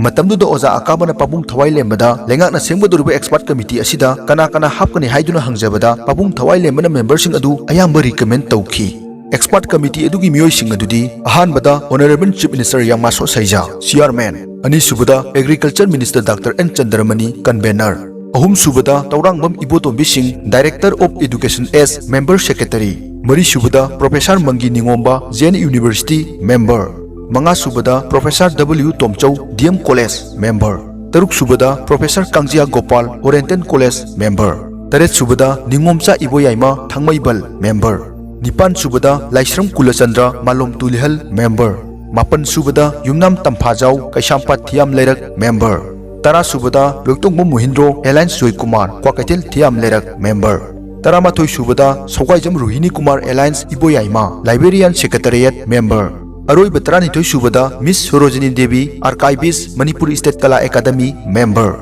ꯃꯇꯝꯗꯨꯗ ꯑꯣꯖꯥ ꯑꯀꯥꯕꯅ ꯄꯥꯕꯨꯡ ꯊꯋꯥꯏꯂꯦꯝꯕꯗ ꯂꯩꯉꯥꯛꯅ ꯁꯦꯝꯒꯗꯧꯔꯤꯕ expert committee ꯑꯁꯤꯗ ꯀꯅꯥ ꯀꯅꯥ ꯍꯥꯞꯀꯅꯤ ꯍꯥꯏꯗꯨꯅ ꯍꯪꯖꯕꯗ ꯄꯥꯕꯨꯡ ꯊꯋꯥꯏꯂꯦꯝꯕꯅ memberꯁꯤꯡ ꯑꯗꯨ ꯑꯌꯥꯝꯕ recommend ꯇꯧꯈꯤ꯫ Expert committee ꯑꯗꯨꯒꯤ ꯃꯤꯑꯣꯏꯁꯤꯡ ꯑꯗꯨꯗꯤ ꯑꯍꯥꯟꯕꯗ Honourable Chief Minister ꯌꯥꯡꯃꯥ ꯁꯣꯁꯩꯖꯥ, Chairman, ꯑꯅꯤꯁꯨꯕꯗ Agriculture Minister Doctor N Chandramani, Convener, ꯑꯍꯨꯝꯁꯨꯕꯗ ꯇꯧꯔꯥꯡꯕꯝ ꯏꯕꯣꯇꯣꯝꯕꯤ ꯁꯤꯡ, Director of Education as Member Secretary, ꯃꯔꯤꯁꯨꯕꯗ Professor ꯃꯪꯒꯤ ꯅꯤꯉꯣꯝꯕ, Jain University, Member, ꯃꯉꯥꯁꯨꯕꯗ Professor W ꯇꯣꯝꯆꯧ, D M College, Member, ꯇꯔꯨꯛꯁꯨꯕꯗ Professor ꯀꯥꯡꯖꯤꯌꯥ Gopal, Oriental College, Member, ꯇꯔꯦꯠꯁꯨꯕꯗ ꯅꯤꯉꯣꯝꯆꯥ ꯏꯕꯣꯌꯥꯏꯃ, ꯊꯥꯡꯃꯩꯕꯜ, Member, ꯅꯤꯄꯥꯟꯁꯨꯕꯗ ꯂꯥꯏꯁ꯭ꯔꯝ ꯀꯨꯂꯆꯟꯗ꯭ꯔ, ꯃꯥꯂꯣꯝ ꯇꯨꯂꯤꯍꯜ, Member, ꯃꯥꯄꯟꯁꯨꯕꯗ ꯌꯨꯝꯅꯥꯝ ꯇꯝꯐꯥꯖꯥꯎ, ꯀꯩꯁꯥꯝꯄꯥꯠ ꯊꯤꯌꯥꯝ ꯂꯩꯔꯛ, Member, ꯇꯔꯥꯁꯨꯕꯗ ꯂꯣꯏꯇꯣꯡꯕꯝ ꯃꯣꯍꯤꯟꯗ꯭ꯔꯣ, Alliance Joykumar, Kwakeithel ꯊꯤꯌꯥꯝ ꯂꯩꯔꯛ, Member, ꯇꯔꯥꯃꯥꯊꯣꯏꯁꯨꯕꯗ ꯁꯧꯒꯥꯏꯖꯝ ꯔꯣꯍꯤꯅꯤ Kumar, Alliance ꯏꯕꯣꯌꯥꯏꯃ, Librarian Secretariat, Member, ꯑꯔꯣꯏꯕ ꯇꯔꯥꯅꯤꯊꯣꯏꯁꯨꯕꯗ Miss Sarojini Devi, Archivist, Manipur State Kala Academy, Member꯫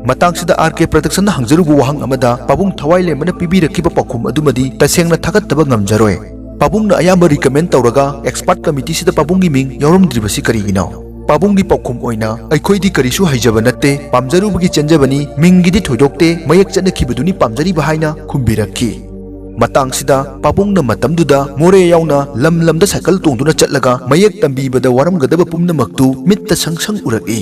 ꯃꯇꯥꯡꯁꯤꯗ R K Productionꯅ ꯍꯪꯖꯔꯨꯕ ꯋꯥꯍꯪ ꯑꯃꯗ ꯄꯥꯕꯨꯡ ꯊꯋꯥꯏꯂꯦꯝꯕꯅ ꯄꯤꯕꯤꯔꯛꯈꯤꯕ ꯄꯥꯎꯈꯨꯝ ꯑꯗꯨꯃꯗꯤ ꯇꯁꯦꯡꯅ ꯊꯥꯒꯠꯇꯕ ꯉꯝꯖꯔꯣꯏ꯫ ꯄꯥꯕꯨꯡꯅ ꯑꯌꯥꯝꯕ recommend ꯇꯧꯔꯒ expert committeeꯁꯤꯗ ꯄꯥꯕꯨꯡꯒꯤ ꯃꯤꯡ ꯌꯥꯎꯔꯝꯗ꯭ꯔꯤꯕꯁꯤ ꯀꯔꯤꯒꯤꯅꯣ? ꯄꯥꯕꯨꯡꯒꯤ ꯄꯥꯎꯈꯨꯝ ꯑꯣꯏꯅ, "ꯑꯩꯈꯣꯏꯗꯤ ꯀꯔꯤꯁꯨ ꯍꯩꯖꯕ ꯅꯠꯇꯦ, ꯄꯥꯝꯖꯔꯨꯕꯒꯤ ꯆꯦꯟꯖꯕꯅꯤ, ꯃꯤꯡꯒꯤꯗꯤ ꯊꯣꯏꯗꯣꯛꯇꯦ, ꯃꯌꯦꯛ ꯆꯠꯅꯈꯤꯕꯗꯨꯅꯤ ꯄꯥꯝꯖꯔꯤꯕ" ꯍꯥꯏꯅ ꯈꯨꯝꯕꯤꯔꯛꯈꯤ꯫ ꯃꯇꯥꯡꯁꯤꯗ ꯄꯥꯕꯨꯡꯅ ꯃꯇꯝꯗꯨꯗ ꯃꯣꯔꯦ ꯌꯥꯎꯅ ꯂꯝ ꯂꯝꯗ ꯁꯥꯏꯀꯜ ꯇꯣꯡꯗꯨꯅ ꯆꯠꯂꯒ ꯃꯌꯦꯛ ꯇꯝꯕꯤꯕꯗ ꯋꯥꯔꯝꯒꯗꯕ ꯄꯨꯝꯅꯃꯛꯇꯨ ꯃꯤꯠꯇ ꯁꯪ ꯁꯪ ꯎꯔꯛꯏ꯫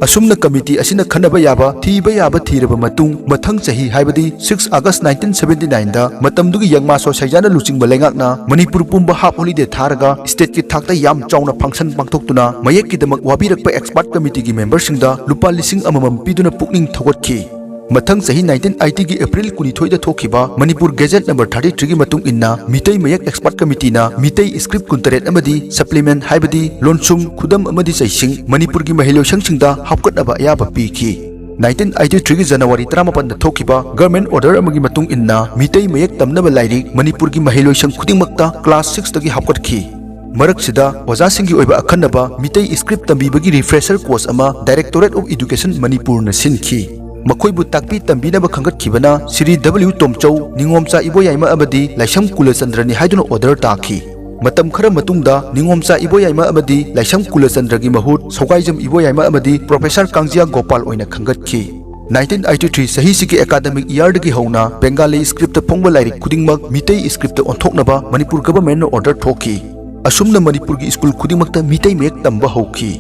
ꯑꯁꯨꯝꯅ committee ꯑꯁꯤꯅ ꯈꯟꯅꯕ ꯌꯥꯕ, ꯊꯤꯕ ꯌꯥꯕ ꯊꯤꯔꯕ ꯃꯇꯨꯡ, ꯃꯊꯪ ꯆꯍꯤ, ꯍꯥꯏꯕꯗꯤ six August nineteen seventy nineꯗ ꯃꯇꯝꯗꯨꯒꯤ ꯌꯥꯡꯃꯥ ꯁꯣꯁꯩꯖꯥꯅ ꯂꯨꯆꯤꯡꯕ ꯂꯩꯉꯥꯛꯅ ꯃꯅꯤꯄꯨꯔ ꯄꯨꯝꯕ half holiday ꯊꯥꯔꯒ stateꯀꯤ ꯊꯥꯛꯇ ꯌꯥꯝ ꯆꯥꯎꯅ function ꯄꯥꯡꯊꯣꯛꯇꯨꯅ ꯃꯌꯦꯛꯀꯤꯗꯃꯛ ꯋꯥꯕꯤꯔꯛꯄ expert committeeꯒꯤ memberꯁꯤꯡꯗ ꯂꯨꯄꯥ ꯂꯤꯁꯤꯡ ꯑꯃꯃꯝ ꯄꯤꯗꯨꯅ ꯄꯨꯛꯅꯤꯡ ꯊꯧꯒꯠꯈꯤ꯫ ꯃꯊꯪ ꯆꯍꯤ nineteen eightyꯒꯤ April ꯀꯨꯟꯅꯤꯊꯣꯏꯗ ꯊꯣꯛꯈꯤꯕ ꯃꯅꯤꯄꯨꯔ Gazette number thirty threeꯒꯤ ꯃꯇꯨꯡ ꯏꯟꯅ ꯃꯤꯇꯩ ꯃꯌꯦꯛ expert committeeꯅ ꯃꯤꯇꯩ script ꯀꯨꯟꯇꯔꯦꯠ ꯑꯃꯗꯤ supplement, ꯍꯥꯏꯕꯗꯤ ꯂꯣꯟꯁꯨꯝ, ꯈꯨꯗꯝ ꯑꯃꯗꯤ ꯆꯩꯁꯤꯡ ꯃꯅꯤꯄꯨꯔꯒꯤ ꯃꯍꯩꯂꯣꯏꯁꯪꯁꯤꯡꯗ ꯍꯥꯞꯀꯠꯅꯕ ꯑꯌꯥꯕ ꯄꯤꯈꯤ꯫ ꯅꯥꯏꯟꯇꯤꯟ ꯑꯩꯠꯇꯤ ꯊ꯭ꯔꯤꯒꯤ ꯖꯅꯋꯥꯔꯤ ꯇꯔꯥꯃꯥꯄꯟꯗ ꯊꯣꯛꯈꯤꯕ ꯒꯚꯔꯟꯃꯦꯟꯠ ꯑꯣꯔꯗꯔ ꯑꯃꯒꯤ ꯃꯇꯨꯡ ꯏꯟꯅ ꯃꯤꯇꯩ ꯃꯌꯦꯛ ꯇꯝꯅꯕ ꯂꯥꯏꯔꯤꯛ ꯃꯅꯤꯄꯨꯔꯒꯤ ꯃꯍꯩꯂꯣꯏꯁꯪ ꯈꯨꯗꯤꯡꯃꯛꯇ ꯀ꯭ꯂꯥꯁ ꯁꯤꯛꯁꯇꯒꯤ ꯍꯥꯞꯀꯠꯈꯤ꯫ ꯃꯔꯛꯁꯤꯗ ꯑꯣꯖꯥꯁꯤꯡꯒꯤ ꯑꯣꯏꯕ ꯑꯈꯟꯅꯕ ꯃꯤꯇꯩ ꯁ꯭ꯀ꯭ꯔꯤꯞ ꯇꯝꯕꯤꯕꯒꯤ ꯔꯤꯐ꯭ꯔꯦꯁꯔ ꯀꯣꯔꯁ ꯑꯃ Directorate of Education ꯃꯅꯤꯄꯨꯔꯅ ꯁꯤꯟꯈꯤ꯫ ꯃꯈꯣꯏꯕꯨ ꯇꯥꯛꯄꯤ ꯇꯝꯕꯤꯅꯕ ꯈꯟꯒꯠꯈꯤꯕꯅ ꯁ꯭ꯔꯤ ꯗꯕ꯭ꯂꯤꯌꯨ ꯇꯣꯝꯆꯧ, ꯅꯤꯉꯣꯝꯆꯥ ꯏꯕꯣꯌꯥꯏꯃ ꯑꯃꯗꯤ ꯂꯥꯏꯁ꯭ꯔꯝ ꯀꯨꯂꯆꯟꯗ꯭ꯔꯅꯤ ꯍꯥꯏꯗꯨꯅ ꯑꯣꯔꯗꯔ ꯇꯥꯈꯤ꯫ ꯃꯇꯝ ꯈꯔ ꯃꯇꯨꯡꯗ ꯅꯤꯉꯣꯝꯆꯥ ꯏꯕꯣꯌꯥꯏꯃ ꯑꯃꯗꯤ ꯂꯥꯏꯁ꯭ꯔꯝ ꯀꯨꯂꯆꯟꯗ꯭ꯔꯒꯤ ꯃꯍꯨꯠ ꯁꯧꯒꯥꯏꯖꯝ ꯏꯕꯣꯌꯥꯏꯃ ꯑꯃꯗꯤ ꯄ꯭ꯔꯣꯐꯦꯁꯔ ꯀꯥꯡꯖꯤꯌꯥ ꯒꯣꯄꯥꯜ ꯑꯣꯏꯅ ꯈꯟꯒꯠꯈꯤ꯫ ꯅꯥꯏꯟꯇꯤꯟ ꯑꯩꯠꯇꯤ ꯊ꯭ꯔꯤ ꯆꯍꯤꯁꯤꯒꯤ ꯑꯦꯀꯥꯗꯃꯤꯛ ꯏꯌꯥꯔꯗꯒꯤ ꯍꯧꯅ ꯕꯦꯡꯒꯥꯂꯤ ꯁ꯭ꯀ꯭ꯔꯤꯞꯇ ꯐꯣꯡꯕ ꯂꯥꯏꯔꯤꯛ ꯈꯨꯗꯤꯡꯃꯛ ꯃꯤꯇꯩ ꯁ꯭ꯀ꯭ꯔꯤꯞꯇ ꯑꯣꯟꯊꯣꯛꯅꯕ ꯃꯅꯤꯄꯨꯔ ꯒꯚꯔꯟꯃꯦꯟꯠꯅ ꯑꯣꯔꯗꯔ ꯊꯣꯛꯈꯤ꯫ ꯑꯁꯨꯝꯅ ꯃꯅꯤꯄꯨꯔꯒꯤ ꯁ꯭ꯀꯨꯜ ꯈꯨꯗꯤꯡꯃꯛꯇ ꯃꯤꯇꯩ ꯃꯌꯦꯛ ꯇꯝꯕ ꯍꯧꯈꯤ꯫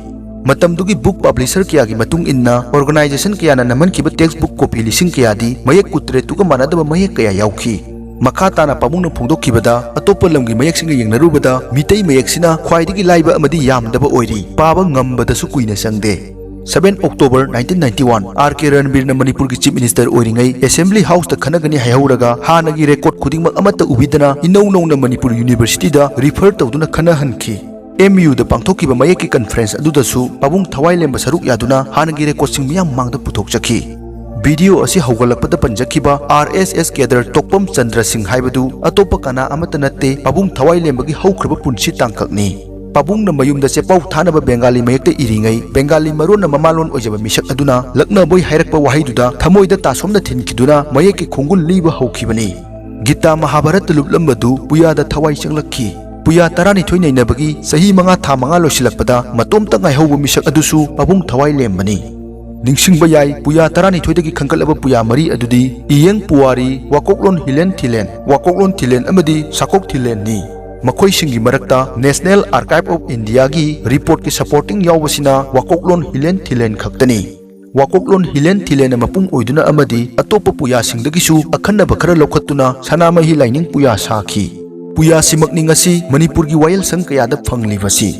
ꯃꯇꯝꯗꯨꯒꯤ ꯕꯨꯛ ꯄꯕ꯭ꯂꯤꯁꯔ ꯀꯌꯥꯒꯤ ꯃꯇꯨꯡ ꯏꯟꯅ ꯑꯣꯔꯒꯅꯥꯏꯖꯦꯁꯟ ꯀꯌꯥꯅ ꯅꯝꯍꯟꯈꯤꯕ ꯇꯦꯛꯁ ꯕꯨꯛ ꯀꯣꯄꯤ ꯂꯤꯁꯤꯡ ꯀꯌꯥꯗꯤ ꯃꯌꯦꯛ ꯀꯨꯟꯇꯔꯦꯠꯇꯨꯒ ꯃꯥꯟꯅꯗꯕ ꯃꯌꯦꯛ ꯀꯌꯥ ꯌꯥꯎꯈꯤ꯫ ꯃꯈꯥ ꯇꯥꯅ ꯄꯥꯕꯨꯡꯅ ꯐꯣꯡꯗꯣꯛꯈꯤꯕꯗ, ꯑꯇꯣꯞꯄ ꯂꯝꯒꯤ ꯃꯌꯦꯛꯁꯤꯡꯒ ꯌꯦꯡꯅꯔꯨꯕꯗ ꯃꯤꯇꯩ ꯃꯌꯦꯛꯁꯤꯅ ꯈ꯭ꯋꯥꯏꯗꯒꯤ ꯂꯥꯏꯕ ꯑꯃꯗꯤ ꯌꯥꯝꯗꯕ ꯑꯣꯏꯔꯤ, ꯄꯥꯕ ꯉꯝꯕꯗꯁꯨ ꯀꯨꯏꯅ ꯆꯪꯗꯦ꯫ Seven October nineteen ninety one, R K ꯔꯟꯕꯤꯔꯅ ꯃꯅꯤꯄꯨꯔꯒꯤ ꯆꯤꯐ ꯃꯤꯅꯤꯁꯇꯔ ꯑꯣꯏꯔꯤꯉꯩ ꯑꯦꯁꯦꯝꯕ꯭ꯂꯤ ꯍꯥꯎꯁꯇ ꯈꯟꯅꯒꯅꯤ ꯍꯥꯏꯍꯧꯔꯒ ꯍꯥꯟꯅꯒꯤ ꯔꯦꯀꯣꯔꯗ ꯈꯨꯗꯤꯡꯃꯛ ꯑꯃꯠꯇ ꯎꯕꯤꯗꯅ ꯏꯅꯧ ꯅꯧꯅ ꯃꯅꯤꯄꯨꯔ ꯌꯨꯅꯤꯚꯔꯁꯤꯇꯤꯗ ꯔꯤꯐꯔ ꯇꯧꯗꯨꯅ ꯈꯟꯅꯍꯟꯈꯤ꯫ ꯑꯦꯝ ꯌꯨꯗ ꯄꯥꯡꯊꯣꯛꯈꯤꯕ ꯃꯌꯦꯛꯀꯤ ꯀꯟꯐꯔꯦꯟꯁ ꯑꯗꯨꯗꯁꯨ ꯄꯥꯕꯨꯡ ꯊꯋꯥꯏ ꯂꯦꯝꯕ ꯁꯔꯨꯛ ꯌꯥꯗꯨꯅ ꯍꯥꯟꯅꯒꯤ ꯔꯦꯀꯣꯔꯗꯁꯤꯡ ꯃꯤꯌꯥꯝ ꯃꯥꯡꯗ ꯄꯨꯊꯣꯛꯆꯈꯤ꯫ ꯚꯤꯗꯤꯑꯣ ꯑꯁꯤ ꯍꯧꯒꯠꯂꯛꯄꯗ ꯄꯟꯖꯈꯤꯕ ꯑꯥꯔ ꯑꯦꯁ ꯑꯦꯁ ꯀꯦꯗꯔ ꯇꯣꯛꯄꯝ ꯆꯟꯗ꯭ꯔ ꯁꯤꯡ ꯍꯥꯏꯕꯗꯨ ꯑꯇꯣꯞꯄ ꯀꯅꯥ ꯑꯃꯠꯇ ꯅꯠꯇꯦ, ꯄꯥꯕꯨꯡ ꯊꯋꯥꯏ ꯂꯦꯝꯕꯒꯤ ꯍꯧꯈ꯭ꯔꯕ ꯄꯨꯟꯁꯤ ꯇꯥꯡꯀꯛꯅꯤ꯫ ꯄꯥꯕꯨꯡꯅ ꯃꯌꯨꯝꯗ ꯆꯦꯄꯥꯎ ꯊꯥꯅꯕ ꯕꯦꯡꯒꯥꯂꯤ ꯃꯌꯦꯛꯇ ꯏꯔꯤꯉꯩ, ꯕꯦꯡꯒꯥꯂꯤ ꯃꯔꯣꯟꯅ ꯃꯃꯥꯂꯣꯟ ꯑꯣꯏꯖꯕ ꯃꯤꯁꯛ ꯑꯗꯨꯅ ꯂꯛꯅꯕꯣꯏ ꯍꯥꯏꯔꯛꯄ ꯋꯥꯍꯩꯗꯨꯗ ꯊꯃꯣꯏꯗ ꯇꯥꯁꯣꯝꯅ ꯊꯤꯟꯈꯤꯗꯨꯅ ꯃꯌꯦꯛꯀꯤ ꯈꯣꯡꯒꯨꯜ ꯂꯤꯕ ꯍꯧꯈꯤꯕꯅꯤ꯫ ꯒꯤꯇꯥ ꯃꯍꯥꯚꯥꯔꯠꯇ ꯂꯨꯞꯂꯝꯕꯗꯨ ꯄꯨꯌꯥꯗ ꯊꯋꯥꯏ ꯆꯪꯂꯛꯈꯤ꯫ ꯄꯨꯌꯥ ꯇꯔꯥꯅꯤꯊꯣꯏ ꯅꯩꯅꯕꯒꯤ ꯆꯍꯤ ꯃꯉꯥ ꯊꯥ ꯃꯉꯥ ꯂꯣꯏꯁꯤꯜꯂꯛꯄꯗ ꯃꯇꯣꯝꯇ ꯉꯥꯏꯍꯧꯕ ꯃꯤꯁꯛ ꯑꯗꯨꯁꯨ ꯄꯥꯕꯨꯡ ꯊꯋꯥꯏ ꯂꯦꯝꯕꯅꯤ꯫ ꯅꯤꯡꯁꯤꯡꯕ ꯌꯥꯏ, ꯄꯨꯌꯥ ꯇꯔꯥꯅꯤꯊꯣꯏꯗꯒꯤ ꯈꯟꯒꯠꯂꯕ ꯄꯨꯌꯥ ꯃꯔꯤ ꯑꯗꯨꯗꯤ ꯏꯌꯦꯡ ꯄꯨꯋꯥꯔꯤ, ꯋꯥꯀꯣꯛꯂꯣꯟ ꯍꯤꯂꯦꯟ ꯊꯤꯂꯦꯟ, ꯋꯥꯀꯣꯛꯂꯣꯟ ꯊꯤꯂꯦꯟ ꯑꯃꯗꯤ ꯁꯥꯀꯣꯛ ꯊꯤꯂꯦꯟꯅꯤ꯫ ꯃꯈꯣꯏꯁꯤꯡꯒꯤ ꯃꯔꯛꯇ National Archive of Indiaꯒꯤ ꯔꯤꯄꯣꯔꯠꯀꯤ ꯁꯄꯣꯔꯇꯤꯡ ꯌꯥꯎꯕꯁꯤꯅ ꯋꯥꯀꯣꯛꯂꯣꯟ ꯍꯤꯂꯦꯟ ꯊꯤꯂꯦꯟ ꯈꯛꯇꯅꯤ꯫ ꯋꯥꯀꯣꯛꯂꯣꯟ ꯍꯤꯂꯦꯟ ꯊꯤꯂꯦꯟꯅ ꯃꯄꯨꯡ ꯑꯣꯏꯗꯨꯅ ꯑꯃꯗꯤ ꯑꯇꯣꯞꯄ ꯄꯨꯌꯥꯁꯤꯡꯗꯒꯤꯁꯨ ꯑꯈꯟꯅꯕ ꯈꯔ ꯂꯧꯈꯠꯇꯨꯅ ꯁꯅꯥꯃꯍꯤ ꯂꯥꯏꯅꯤꯡ ꯄꯨꯌꯥ ꯁꯥꯈꯤ꯫ ꯄꯨꯌꯥꯁꯤꯃꯛꯅꯤ ꯉꯁꯤ ꯃꯅꯤꯄꯨꯔꯒꯤ ꯋꯥꯌꯦꯜꯁꯪ ꯀꯌꯥꯗ ꯐꯪꯂꯤꯕꯁꯤ꯫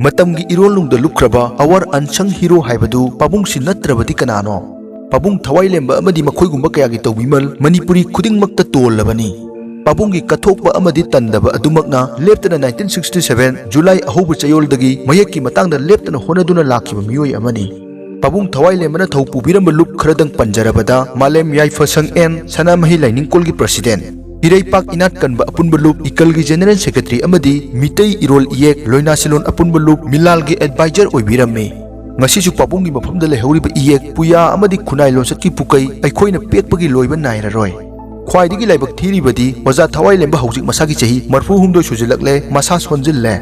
ꯃꯇꯝꯒꯤ ꯏꯔꯣꯜꯅꯨꯡꯗ ꯂꯨꯞꯈ꯭ꯔꯕ our unsung hero ꯍꯥꯏꯕꯗꯨ ꯄꯥꯕꯨꯡꯁꯤ ꯅꯠꯇ꯭ꯔꯕꯗꯤ ꯀꯅꯥꯅꯣ? ꯄꯥꯕꯨꯡ ꯊꯋꯥꯏ ꯂꯦꯝꯕ ꯑꯃꯗꯤ ꯃꯈꯣꯏꯒꯨꯝꯕ ꯀꯌꯥꯒꯤ ꯇꯧꯕꯤꯃꯜ ꯃꯅꯤꯄꯨꯔꯤ ꯈꯨꯗꯤꯡꯃꯛꯇ ꯇꯣꯜꯂꯕꯅꯤ꯫ ꯄꯥꯕꯨꯡꯒꯤ ꯀꯠꯊꯣꯛꯄ ꯑꯃꯗꯤ ꯇꯟꯗꯕ ꯑꯗꯨꯃꯛꯅ ꯂꯦꯞꯇꯅ nineteen sixty seven July ꯑꯍꯧꯕ ꯆꯌꯣꯜꯗꯒꯤ ꯃꯌꯦꯛꯀꯤ ꯃꯇꯥꯡꯗ ꯂꯦꯞꯇꯅ ꯍꯣꯠꯅꯗꯨꯅ ꯂꯥꯛꯈꯤꯕ ꯃꯤꯑꯣꯏ ꯑꯃꯅꯤ꯫ ꯄꯥꯕꯨꯡ ꯊꯋꯥꯏꯂꯦꯝꯕꯅ ꯊꯧ ꯄꯨꯕꯤꯔꯝꯕ ꯂꯨꯞ ꯈꯔꯗꯪ ꯄꯟꯖꯔꯕꯗ, ꯃꯥꯂꯦꯝ ꯌꯥꯏꯐꯁꯪ ꯑꯦꯟ ꯁꯅꯥꯃꯍꯤ ꯂꯥꯏꯅꯤꯡꯀꯣꯜꯒꯤ ꯄ꯭ꯔꯁꯤꯗꯦꯟ, ꯏꯔꯩꯄꯥꯛ ꯏꯅꯥꯠ ꯀꯟꯕ ꯑꯄꯨꯟꯕ ꯂꯨꯞ ꯏꯀꯜꯒꯤ ꯖꯦꯅꯔꯦꯜ ꯁꯦꯀ꯭ꯔꯦꯇꯔꯤ ꯑꯃꯗꯤ ꯃꯤꯇꯩ ꯏꯔꯣꯜ ꯏꯌꯦꯛ ꯂꯣꯏꯅꯥꯁꯤꯂꯣꯟ ꯑꯄꯨꯟꯕ ꯂꯨꯞ ꯃꯤꯂꯥꯜꯒꯤ ꯑꯦꯗꯚꯥꯏꯖꯔ ꯑꯣꯏꯕꯤꯔꯝꯃꯤ꯫ ꯉꯁꯤꯁꯨ ꯄꯥꯕꯨꯡꯒꯤ ꯃꯐꯝꯗ ꯂꯩꯍꯧꯔꯤꯕ ꯏꯌꯦꯛ, ꯄꯨꯌꯥ ꯑꯃꯗꯤ ꯈꯨꯟꯅꯥꯏ ꯂꯣꯟꯆꯠꯀꯤ ꯄꯨꯀꯩ ꯑꯩꯈꯣꯏꯅ ꯄꯦꯛꯄꯒꯤ ꯂꯣꯏꯕ ꯅꯥꯏꯔꯔꯣꯏ꯫ ꯈ꯭ꯋꯥꯏꯗꯒꯤ ꯂꯥꯏꯕꯛ ꯊꯤꯔꯤꯕꯗꯤ ꯑꯣꯖꯥ ꯊꯋꯥꯏꯂꯦꯝꯕ ꯍꯧꯖꯤꯛ ꯃꯁꯥꯒꯤ ꯆꯍꯤ ꯃꯔꯐꯨ ꯍꯨꯝꯗꯣꯏ ꯁꯨꯖꯤꯜꯂꯛꯂꯦ, ꯃꯁꯥ ꯁꯣꯟꯖꯤꯜꯂꯦ꯫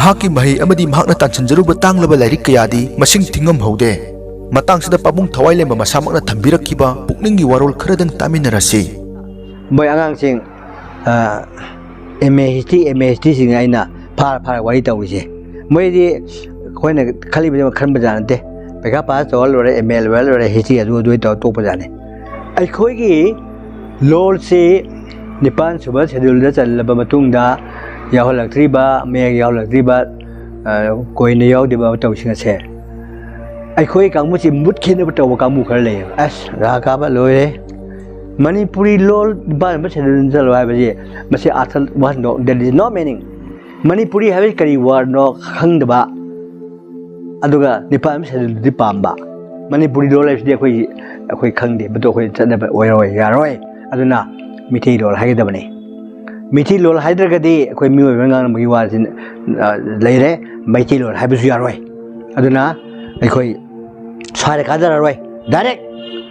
ꯃꯍꯥꯛꯀꯤ ꯃꯍꯩ ꯑꯃꯗꯤ ꯃꯍꯥꯛꯅ ꯇꯥꯟꯁꯤꯟꯖꯔꯨꯕ ꯇꯥꯡꯂꯕ ꯂꯥꯏꯔꯤꯛ ꯀꯌꯥꯗꯤ ꯃꯁꯤꯡ ꯊꯤꯉꯝꯍꯧꯗꯦ꯫ ꯃꯇꯥꯡꯁꯤꯗ ꯄꯥꯕꯨꯡ ꯊꯋꯥꯏꯂꯦꯝꯕ ꯃꯁꯥꯃꯛꯅ ꯊꯝꯕꯤꯔꯛꯈꯤꯕ ꯄꯨꯛꯅꯤꯡꯒꯤ ꯋꯥꯔꯣꯜ ꯈꯔꯗꯪ ꯇꯥꯃꯤꯟꯅꯔꯁꯤ꯫ ꯃꯣꯏ ꯑꯉꯥꯡꯁꯤꯡ, M A history, M A ꯍꯤꯁꯇ꯭ꯔꯤꯁꯤꯡ ꯑꯩꯅ ꯐꯥꯔ ꯐꯥꯔ ꯋꯥꯔꯤ ꯇꯧꯔꯤꯁꯦ꯫ ꯃꯣꯏꯗꯤ ꯑꯩꯈꯣꯏꯅ ꯈꯜꯂꯤꯕꯗꯤ ꯈꯟꯕ ꯖꯥꯠ ꯅꯠꯇꯦ꯫ ꯄꯩꯈꯥ ꯄꯥꯁ ꯇꯧꯔ ꯂꯣꯏꯔꯦ, ꯑꯦꯝ ꯑꯦ ꯂꯣꯏꯔ ꯂꯣꯏꯔꯦ, ꯍꯤꯁꯇ꯭ꯔꯤ ꯑꯗꯨ ꯑꯗꯨ ꯇꯧꯔ ꯇꯣꯛꯄ ꯖꯥꯠꯅꯤ꯫ ꯑꯩꯈꯣꯏꯒꯤ ꯂꯣꯜꯁꯤ ꯅꯤꯄꯥꯟ ꯁꯨꯕ ꯁꯦꯗꯨꯜꯗ ꯆꯜꯂꯕ ꯃꯇꯨꯡꯗ ꯌꯥꯎꯍꯜꯂꯛꯇ꯭ꯔꯤꯕ, ꯃꯌꯦꯛ ꯌꯥꯎꯍꯜꯂꯛꯇ꯭ꯔꯤꯕ, ꯑ, ꯀꯣꯏꯅ ꯌꯥꯎꯗ꯭ꯔꯤꯕ ꯃꯇꯧꯁꯤꯡ ꯑꯁꯦ ꯑꯩꯈꯣꯏ ꯀꯥꯡꯕꯨꯁꯤ ꯃꯨꯠꯈꯤꯅꯕ ꯇꯧꯕ ꯀꯥꯡꯕꯨ ꯈꯔ ꯂꯩꯌꯦꯕ꯫ ꯑꯁ, ꯔꯥ ꯀꯥꯕ ꯂꯣꯏꯔꯦ꯫ ꯃꯅꯤꯄꯨꯔꯤ ꯂꯣꯜ ꯅꯤꯄꯥꯟ ꯁꯨꯕ ꯁꯦꯗꯨꯜꯗ ꯆꯜꯂꯣ ꯍꯥꯏꯕꯁꯤ ꯃꯁꯤ ꯑꯥꯔꯊ ꯋꯥꯍꯟꯗꯣꯛ, there is no meaning꯫ Manipuri ꯍꯥꯏꯕꯁꯤ ꯀꯔꯤ ꯋꯥꯔꯗꯅꯣ ꯈꯪꯗꯕ, ꯑꯗꯨꯒ ꯅꯤꯄꯥꯟ ꯁꯦꯗꯨꯜꯗꯨꯗꯤ ꯄꯥꯝꯕ꯫ ꯃꯅꯤꯄꯨꯔꯤ ꯂꯣꯜ ꯍꯥꯏꯕꯁꯤꯗꯤ ꯑꯩꯈꯣꯏꯒꯤ, ꯑꯩꯈꯣꯏ ꯈꯪꯗꯦ, ꯃꯗꯨ ꯑꯩꯈꯣꯏ ꯆꯠꯅꯕ ꯑꯣꯏꯔꯣꯏ, ꯌꯥꯔꯣꯏ꯫ ꯑꯗꯨꯅ ꯃꯤꯇꯩ ꯂꯣꯜ ꯍꯥꯏꯒꯗꯕꯅꯤ꯫ ꯃꯤꯇꯩ ꯂꯣꯜ ꯍꯥꯏꯗ꯭ꯔꯒꯗꯤ ꯑꯩꯈꯣꯏ ꯃꯤꯑꯣꯏꯕ ꯉꯥꯡꯅꯕꯒꯤ ꯋꯥꯁꯤ, ꯑ, ꯂꯩꯔꯦ, ꯃꯩꯇꯩ ꯂꯣꯜ ꯍꯥꯏꯕꯁꯨ ꯌꯥꯔꯣꯏ꯫ ꯑꯗꯨꯅ ꯑꯩꯈꯣꯏ ꯁ꯭ꯋꯥꯏꯗ ꯀꯥꯖꯔꯔꯣꯏ, ꯗꯥꯏꯔꯦꯛ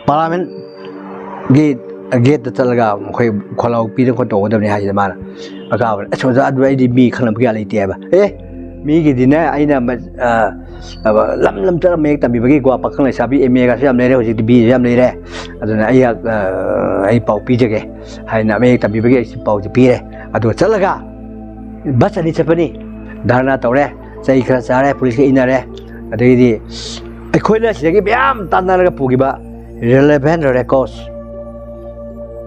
ꯄꯥꯔꯂꯥꯃꯦꯟꯒꯤ ꯒꯦꯠꯇ ꯆꯠꯂꯒ ꯑꯩꯈꯣꯏ ꯈꯣꯜꯂꯥꯎ ꯄꯤꯗꯅ ꯈꯣꯠ ꯇꯧꯒꯗꯕꯅꯤ ꯍꯥꯏꯁꯤꯗ ꯃꯥꯅ ꯑꯀꯥꯕꯅ, "ꯑꯁ, ꯑꯣꯖꯥ, ꯑꯗꯨ ꯑꯩꯗꯤ ꯃꯤ ꯈꯪꯅꯕ ꯀꯌꯥ ꯂꯩꯇꯦ" ꯍꯥꯏꯕ꯫ ꯑꯦ, ꯃꯤꯒꯤꯗꯤꯅꯦ, ꯑꯩꯅ ꯃ-, ꯑ, ꯑ, ꯂꯝ ꯂꯝ ꯆꯠꯂ ꯃꯌꯦꯛ ꯇꯝꯕꯤꯕꯒꯤꯀꯣ, ꯄꯥꯈꯪ ꯂꯩꯁꯥꯕꯤ ꯑꯦꯝ ꯑꯦꯒꯁꯨ ꯌꯥꯝ ꯂꯩꯔꯦ, ꯍꯧꯖꯤꯛꯇꯤ ꯕꯤ ꯑꯦꯁꯨ ꯌꯥꯝ ꯂꯩꯔꯦ꯫ ꯑꯗꯨꯅ ꯑꯩ, ꯑ, ꯑꯩ ꯄꯥꯎ ꯄꯤꯖꯒꯦ ꯍꯥꯏꯅ ꯃꯌꯦꯛ ꯇꯝꯕꯤꯕꯒꯤ ꯑꯩꯁꯨ ꯄꯥꯎꯁꯦ ꯄꯤꯔꯦ꯫ ꯑꯗꯨꯒ ꯆꯠꯂꯒ ꯕꯁ ꯑꯅꯤ ꯆꯠꯄꯅꯤ, ꯙꯔꯅꯥ ꯇꯧꯔꯦ, ꯆꯩ ꯈꯔ ꯆꯥꯔꯦ, ꯄꯨꯂꯤꯁꯀ ꯏꯟꯅꯔꯦ꯫ ꯑꯗꯒꯤꯗꯤ ꯑꯩꯈꯣꯏꯅ ꯁꯤꯗꯒꯤ ꯃꯌꯥꯝ ꯇꯥꯟꯅꯔꯒ ꯄꯨꯈꯤꯕ relevant records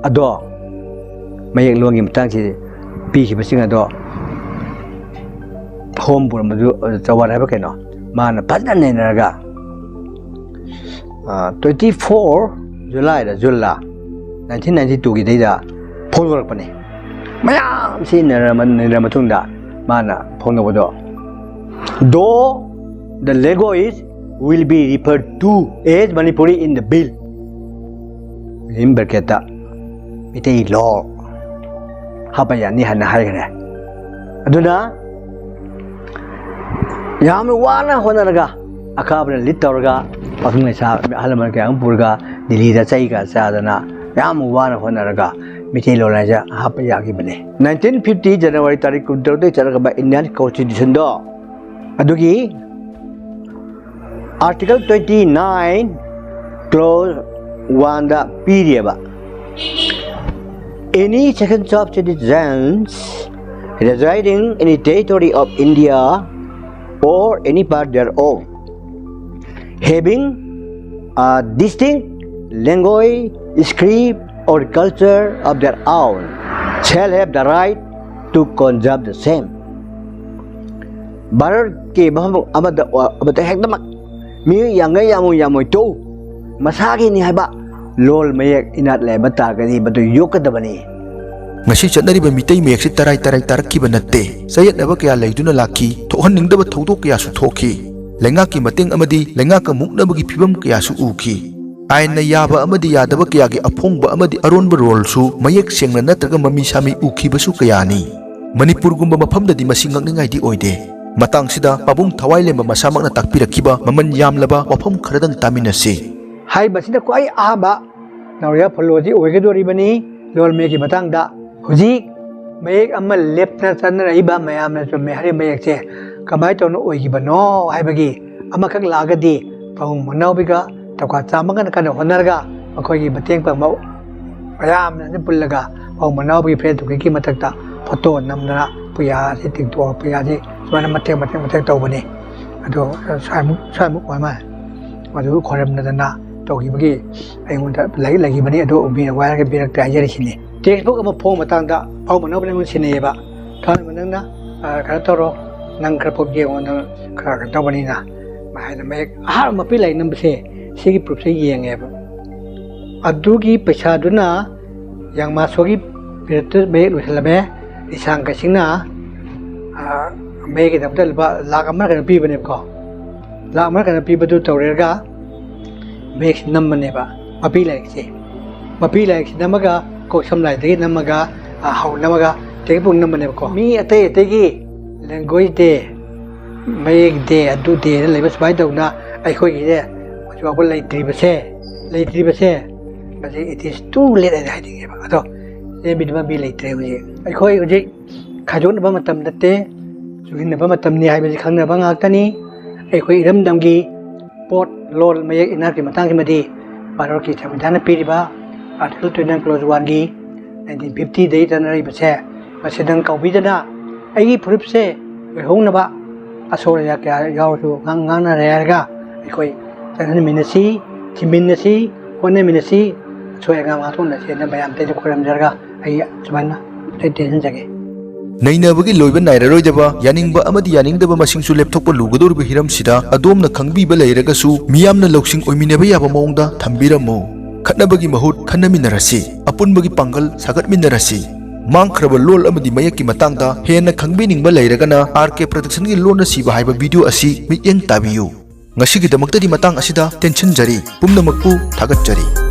ꯑꯗꯣ, ꯃꯌꯦꯛꯂꯣꯟꯒꯤ ꯃꯇꯥꯡꯁꯤ ꯄꯤꯈꯤꯕꯁꯤꯡ ꯑꯗꯣ ꯍꯣꯝ ꯄꯨꯔꯝꯕꯗꯨ, ꯆꯋꯥꯟ ꯍꯥꯏꯕ ꯀꯩꯅꯣ, ꯃꯥꯅ ꯐꯖꯅ ꯅꯩꯅꯔꯒ, ꯑ, twenty four Julyꯗ, ꯖꯨꯟꯂ, nineteen ninety twoꯒꯤꯗꯩꯗ ꯐꯣꯡꯗꯣꯔꯛꯄꯅꯤ꯫ ꯃꯌꯥꯝꯁꯤ ꯅꯩꯅꯔ-, ꯅꯩꯅꯔ ꯃꯇꯨꯡꯗ ꯃꯥꯅ ꯐꯣꯡꯗꯣꯛꯄꯗꯣ, "Though the Lego is will be referred to as Manipuri in the bill, in bracket ꯇ ꯃꯤꯇꯩ ꯂꯣꯜ ꯍꯥꯞꯄ ꯌꯥꯅꯤ ꯍꯥꯏꯅ ꯍꯥꯏꯈ꯭ꯔꯦ꯫ ꯑꯗꯨꯅ ꯌꯥꯝꯅ ꯋꯥꯅ ꯍꯣꯠꯅꯔꯒ, ꯑꯈꯥꯕꯅ ꯂꯤꯠ ꯇꯧꯔꯒ, ꯄꯥꯈꯪ ꯂꯩꯁꯥ ꯑꯍꯜ ꯂꯃꯟ ꯀꯌꯥ ꯑꯃ ꯄꯨꯔꯒ ꯗꯤꯜꯂꯤꯗ ꯆꯩꯒ ꯆꯥꯗꯅ ꯌꯥꯝ ꯋꯥꯅ ꯍꯣꯠꯅꯔꯒ ꯃꯤꯇꯩ ꯂꯣꯟ ꯍꯥꯏꯁꯦ ꯍꯥꯞꯄ ꯌꯥꯈꯤꯕꯅꯤ꯫ Nineteen fifty January ꯇꯥꯔꯤꯛ ꯀꯨꯟꯇꯔꯨꯛꯇꯒꯤ ꯆꯠꯂꯛꯄ Indian Constitution ꯗꯣ, ꯑꯗꯨꯒꯤ Article twenty nine, Clause one the ꯄꯤꯔꯤꯑꯕ, "Any sections of citizens residing in the territory of India or any part thereof, having a distinct language, script or culture of their own, shall have the right to conserve the same." ꯚꯥꯔꯠꯀꯤ ꯃꯐꯝ ꯑꯃꯗ, ꯑꯃꯗ ꯍꯦꯛꯇꯃꯛ ꯃꯤꯑꯣꯏ ꯌꯥꯝꯒꯦꯔꯥ ꯌꯥꯝꯃꯣꯏ, ꯌꯥꯝꯃꯣꯏ ꯇꯣꯛꯎ, ꯃꯁꯥꯒꯤꯅꯤ ꯍꯥꯏꯕ ꯂꯣꯜ ꯃꯌꯦꯛ ꯏꯅꯥꯠ ꯂꯩꯕ ꯇꯥꯔꯒꯗꯤ ꯃꯗꯨ ꯌꯣꯛꯀꯗꯕꯅꯤ꯫ ꯉꯁꯤ ꯆꯠꯅꯔꯤꯕ ꯃꯤꯇꯩ ꯃꯌꯦꯛꯁꯤ ꯇꯔꯥꯏ ꯇꯔꯥꯏ ꯇꯥꯔꯛꯈꯤꯕ ꯅꯠꯇꯦ꯫ ꯆꯌꯦꯠꯅꯕ ꯀꯌꯥ ꯂꯩꯗꯨꯅ ꯂꯥꯛꯈꯤ, ꯊꯣꯛꯍꯟꯅꯤꯡꯗꯕ ꯊꯧꯗꯣꯛ ꯀꯌꯥꯁꯨ ꯊꯣꯛꯈꯤ꯫ ꯂꯩꯉꯥꯛꯀꯤ ꯃꯇꯦꯡ ꯑꯃꯗꯤ ꯂꯩꯉꯥꯛꯀ ꯃꯨꯛꯅꯕꯒꯤ ꯐꯤꯕꯝ ꯀꯌꯥꯁꯨ ꯎꯈꯤ꯫ ꯑꯥꯏꯟꯅ ꯌꯥꯕ ꯑꯃꯗꯤ ꯌꯥꯗꯕ ꯀꯌꯥꯒꯤ ꯑꯐꯣꯡꯕ ꯑꯃꯗꯤ ꯑꯔꯣꯟꯕ ꯔꯣꯜꯁꯨ ꯃꯌꯦꯛ ꯁꯦꯡꯅ ꯅꯠꯇ꯭ꯔꯒ ꯃꯃꯤ ꯁꯥꯃꯤ ꯎꯈꯤꯕꯁꯨ ꯀꯌꯥꯅꯤ꯫ ꯃꯅꯤꯄꯨꯔꯒꯨꯝꯕ ꯃꯐꯝꯗꯗꯤ ꯃꯁꯤ ꯉꯛꯅꯤꯡꯉꯥꯏꯗꯤ ꯑꯣꯏꯗꯦ꯫ ꯃꯇꯥꯡꯁꯤꯗ ꯄꯥꯕꯨꯡ ꯊꯋꯥꯏꯂꯦꯝꯕ ꯃꯁꯥꯃꯛꯅ ꯇꯥꯛꯄꯤꯔꯛꯈꯤꯕ ꯃꯃꯜ ꯌꯥꯝꯂꯕ ꯋꯥꯐꯝ ꯈꯔꯗꯪ ꯇꯥꯃꯤꯟꯅꯁꯤ꯫ ꯍꯥꯏꯔꯤꯕꯁꯤꯗ ꯈ꯭ꯋꯥꯏ ꯑꯍꯥꯟꯕ ꯅꯥꯎꯔꯤꯌꯥ ꯐꯣꯂꯣꯖꯤ ꯑꯣꯏꯒꯗꯣꯔꯤꯕꯅꯤ ꯂꯣꯜ ꯃꯌꯦꯛꯀꯤ ꯃꯇꯥꯡꯗ꯫ ꯍꯧꯖꯤꯛ ꯃꯌꯦꯛ ꯑꯃ ꯂꯦꯞꯇꯅ ꯆꯠꯅꯔꯛꯏꯕ ꯃꯌꯥꯝꯅ ꯆꯨꯝꯃꯦ ꯍꯥꯏꯔꯤꯕ ꯃꯌꯦꯛꯁꯦ ꯀꯃꯥꯏꯅ ꯇꯧꯅ ꯑꯣꯏꯈꯤꯕꯅꯣ ꯍꯥꯏꯕꯒꯤ ꯑꯃꯈꯛ ꯂꯥꯛꯑꯒꯗꯤ ꯄꯥꯕꯨꯡ ꯃꯅꯥꯎꯕꯤꯒ ꯇꯧꯀꯥ ꯆꯥꯝꯃꯒꯅ ꯀꯟꯅ ꯍꯣꯠꯅꯔꯒ ꯃꯈꯣꯏꯒꯤ ꯃꯇꯦꯡ ꯄꯥꯡꯕ ꯃꯌꯥꯝꯅ ꯄꯨꯜꯂꯒ ꯄꯥꯕꯨꯡ ꯃꯅꯥꯎꯕꯤꯒꯤ ꯐꯤꯔꯦꯟ ꯇꯨꯀꯤꯠꯀꯤ ꯃꯊꯛꯇ ꯐꯣꯇꯣ ꯅꯝꯗꯅ ꯄꯨꯌꯥꯁꯤ ꯇꯤꯡꯊꯣꯛꯑ ꯄꯨꯌꯥꯁꯤ ꯁꯨꯃꯥꯏꯅ ꯃꯇꯦꯛ ꯃꯇꯦꯛ ꯃꯇꯦꯛ ꯇꯧꯕꯅꯤ꯫ ꯑꯗꯣ ꯁ꯭ꯋꯥꯏꯃꯨꯛ ꯁ꯭ꯋꯥꯏꯃꯨꯛ ꯑꯣꯏ ꯃꯥꯜꯂꯦ꯫ ꯃꯗꯨ ꯈꯣꯏꯔꯝꯅꯗꯅ ꯇꯧꯈꯤꯕꯒꯤ ꯑꯩꯉꯣꯟꯗ ꯂꯥꯏꯔꯤꯛ ꯂꯩꯈꯤꯕꯅꯤ꯫ ꯑꯗꯨ ꯃꯤꯅ ꯋꯥꯏꯔꯒ ꯄꯤꯔꯛꯇꯦ ꯍꯥꯏꯖꯔꯤꯁꯤꯅꯤ꯫ ꯇꯦꯛꯁꯕꯨꯛ ꯑꯃ ꯐꯣꯡꯕ ꯃꯇꯥꯡꯗ ꯄꯥꯕꯨꯡ ꯃꯅꯥꯎꯕꯤꯅ ꯑꯩꯉꯣꯟꯗ ꯁꯤꯟꯅꯩꯌꯦꯕ꯫ "ꯊꯥꯡꯃꯩꯕꯟ ꯅꯪꯅ, ꯑ, ꯀꯩꯅꯣ ꯇꯧꯔꯣ, ꯅꯪ ꯈꯔ ꯄꯣꯛ ꯌꯦꯡꯉꯣ, ꯅꯪ ꯈꯔ ꯀꯩꯅꯣ ꯇꯧꯕꯅꯤꯅ" ꯍꯥꯏꯅ ꯃꯌꯦꯛ ꯑꯍꯥꯟꯕ ꯃꯄꯤ ꯂꯥꯏꯔꯤꯛ ꯅꯝꯕꯁꯦ ꯁꯤꯒꯤ ꯄ꯭ꯔꯨꯐꯁꯦ ꯌꯦꯡꯉꯦꯕ꯫ ꯑꯗꯨꯒꯤ ꯄꯩꯁꯥꯗꯨꯅ ꯌꯥꯡꯃꯥꯁꯣꯒꯤ ꯄꯤꯔꯤꯠꯇꯨ ꯃꯌꯦꯛ ꯂꯣꯏꯁꯤꯜꯂꯝꯃꯦ꯫ ꯏꯁꯥꯡ ꯀꯩꯁꯤꯡꯅ, ꯑ, ꯃꯌꯦꯛꯀꯤꯗꯃꯛꯇ ꯂꯨꯄꯥ ꯂꯥꯈ ꯑꯃ ꯀꯩꯅꯣ ꯄꯤꯕꯅꯦꯕꯀꯣ꯫ ꯂꯥꯛ ꯑꯃ ꯀꯩꯅꯣ ꯄꯤꯕꯗꯨ ꯇꯧꯔꯦꯔꯒ ꯃꯌꯦꯛꯁꯤ ꯅꯝꯕꯅꯦꯕ, ꯃꯄꯤ ꯂꯥꯏꯔꯤꯛꯁꯦ꯫ ꯃꯄꯤ ꯂꯥꯏꯔꯤꯛꯁꯤ ꯅꯝꯃꯒ ꯀꯣꯛ ꯁꯝ ꯂꯥꯏꯗꯒꯤ ꯅꯝꯃꯒ, ꯑ, ꯍꯧ ꯅꯝꯃꯒ ꯇꯦꯛꯄꯨ ꯅꯝꯕꯅꯦꯕꯀꯣ꯫ ꯃꯤ ꯑꯇꯩ ꯑꯇꯩꯒꯤ language day, ꯃꯌꯦꯛ day, ꯑꯗꯨ dayꯅ ꯂꯩꯕ ꯁꯨꯃꯥꯏꯅ ꯇꯧꯗꯅ ꯑꯩꯈꯣꯏꯒꯤꯁꯦ ꯍꯧꯖꯤꯛ ꯐꯥꯎꯕ ꯂꯩꯇ꯭ꯔꯤꯕꯁꯦ, ꯂꯩꯇ꯭ꯔꯤꯕꯁꯦ ꯃꯁꯤ it is too late ꯍꯥꯏꯅ ꯍꯥꯏꯅꯤꯡꯉꯦꯕ꯫ ꯑꯗꯣ ꯆꯦꯟꯕꯤꯅꯕ ꯃꯤ ꯂꯩꯇ꯭ꯔꯦ ꯍꯧꯖꯤꯛ꯫ ꯑꯩꯈꯣꯏ ꯍꯧꯖꯤꯛ ꯈꯥꯏꯗꯣꯛꯅꯕ ꯃꯇꯝ ꯅꯠꯇꯦ, ꯆꯨꯁꯤꯟꯅꯕ ꯃꯇꯝꯅꯤ ꯍꯥꯏꯕꯁꯤ ꯈꯪꯅꯕ ꯉꯥꯛꯇꯅꯤ꯫ ꯑꯩꯈꯣꯏ ꯏꯔꯝꯗꯝꯒꯤ ꯄꯣꯠ, ꯂꯣꯜ, ꯃꯌꯦꯛ, ꯏꯅꯥꯠꯀꯤ ꯃꯇꯥꯡꯁꯤꯃꯗꯤ ꯚꯥꯔꯠꯀꯤ ꯁꯪꯕꯤꯙꯥꯟꯅ ꯄꯤꯔꯤꯕ Article twenty-nine Clause oneꯒꯤ nineteen fiftyꯗꯒꯤ ꯆꯠꯅꯔꯛꯏꯕꯁꯦ, ꯃꯁꯤ ꯅꯪ ꯀꯥꯎꯕꯤꯗꯅ ꯑꯩꯒꯤ ꯐꯨꯔꯨꯞꯁꯦ ꯑꯣꯏꯍꯧꯅꯕ ꯑꯁꯣꯏ ꯑꯌꯥ ꯀꯌꯥ ꯌꯥꯎꯔꯁꯨ ꯉꯥꯡ-, ꯉꯥꯡꯅꯔꯦ ꯍꯥꯏꯔꯒ ꯑꯩꯈꯣꯏ ꯆꯠꯍꯟꯃꯤꯟꯅꯁꯤ, ꯊꯤꯃꯤꯟꯅꯁꯤ, ꯍꯣꯠꯅꯃꯤꯟꯅꯁꯤ꯫ ꯑꯁꯣꯏ ꯑꯉꯥꯝ ꯉꯥꯛꯊꯣꯛꯅꯁꯦꯅ ꯃꯌꯥꯝꯗꯩꯗ ꯈꯣꯏꯔꯝꯖꯔꯒ ꯑꯩ ꯁꯨꯃꯥꯏꯅ ꯇꯦꯟꯁꯤꯟꯖꯒꯦ꯫ ꯅꯩꯅꯕꯒꯤ ꯂꯣꯏꯕ ꯅꯥꯏꯔꯔꯣꯏꯗꯕ, ꯌꯥꯅꯤꯡꯕ ꯑꯃꯗꯤ ꯌꯥꯅꯤꯡꯗꯕ ꯃꯁꯤꯡꯁꯨ ꯂꯦꯞꯊꯣꯛꯄ ꯂꯨꯒꯗꯧꯔꯤꯕ ꯍꯤꯔꯝꯁꯤꯗ ꯑꯗꯣꯝꯅ ꯈꯪꯕꯤꯕ ꯂꯩꯔꯒꯁꯨ ꯃꯤꯌꯥꯝꯅ ꯂꯧꯁꯤꯡ ꯑꯣꯏꯃꯤꯟꯅꯕ ꯌꯥꯕ ꯃꯑꯣꯡꯗ ꯊꯝꯕꯤꯔꯝꯃꯨ꯫ ꯈꯠꯅꯕꯒꯤ ꯃꯍꯨꯠ ꯈꯟꯅꯃꯤꯟꯅꯔꯁꯤ, ꯑꯄꯨꯟꯕꯒꯤ ꯄꯥꯡꯒꯜ ꯁꯥꯒꯠꯃꯤꯟꯅꯔꯁꯤ꯫ ꯃꯥꯡꯈ꯭ꯔꯕ ꯂꯣꯜ ꯑꯃꯗꯤ ꯃꯌꯦꯛꯀꯤ ꯃꯇꯥꯡꯗ ꯍꯦꯟꯅ ꯈꯪꯕꯤꯅꯤꯡꯕ ꯂꯩꯔꯒꯅ R K Productionꯒꯤ ꯂꯣꯟꯅ ꯁꯤꯕ ꯍꯥꯏꯕ video ꯑꯁꯤ ꯃꯤꯠꯌꯦꯡ ꯇꯥꯕꯤꯌꯨ꯫ ꯉꯁꯤꯒꯤꯗꯃꯛꯇꯗꯤ ꯃꯇꯥꯡ ꯑꯁꯤꯗ ꯇꯦꯟꯁꯤꯟꯖꯔꯤ꯫ ꯄꯨꯝꯅꯃꯛꯄꯨ ꯊꯥꯒꯠꯆꯔꯤ꯫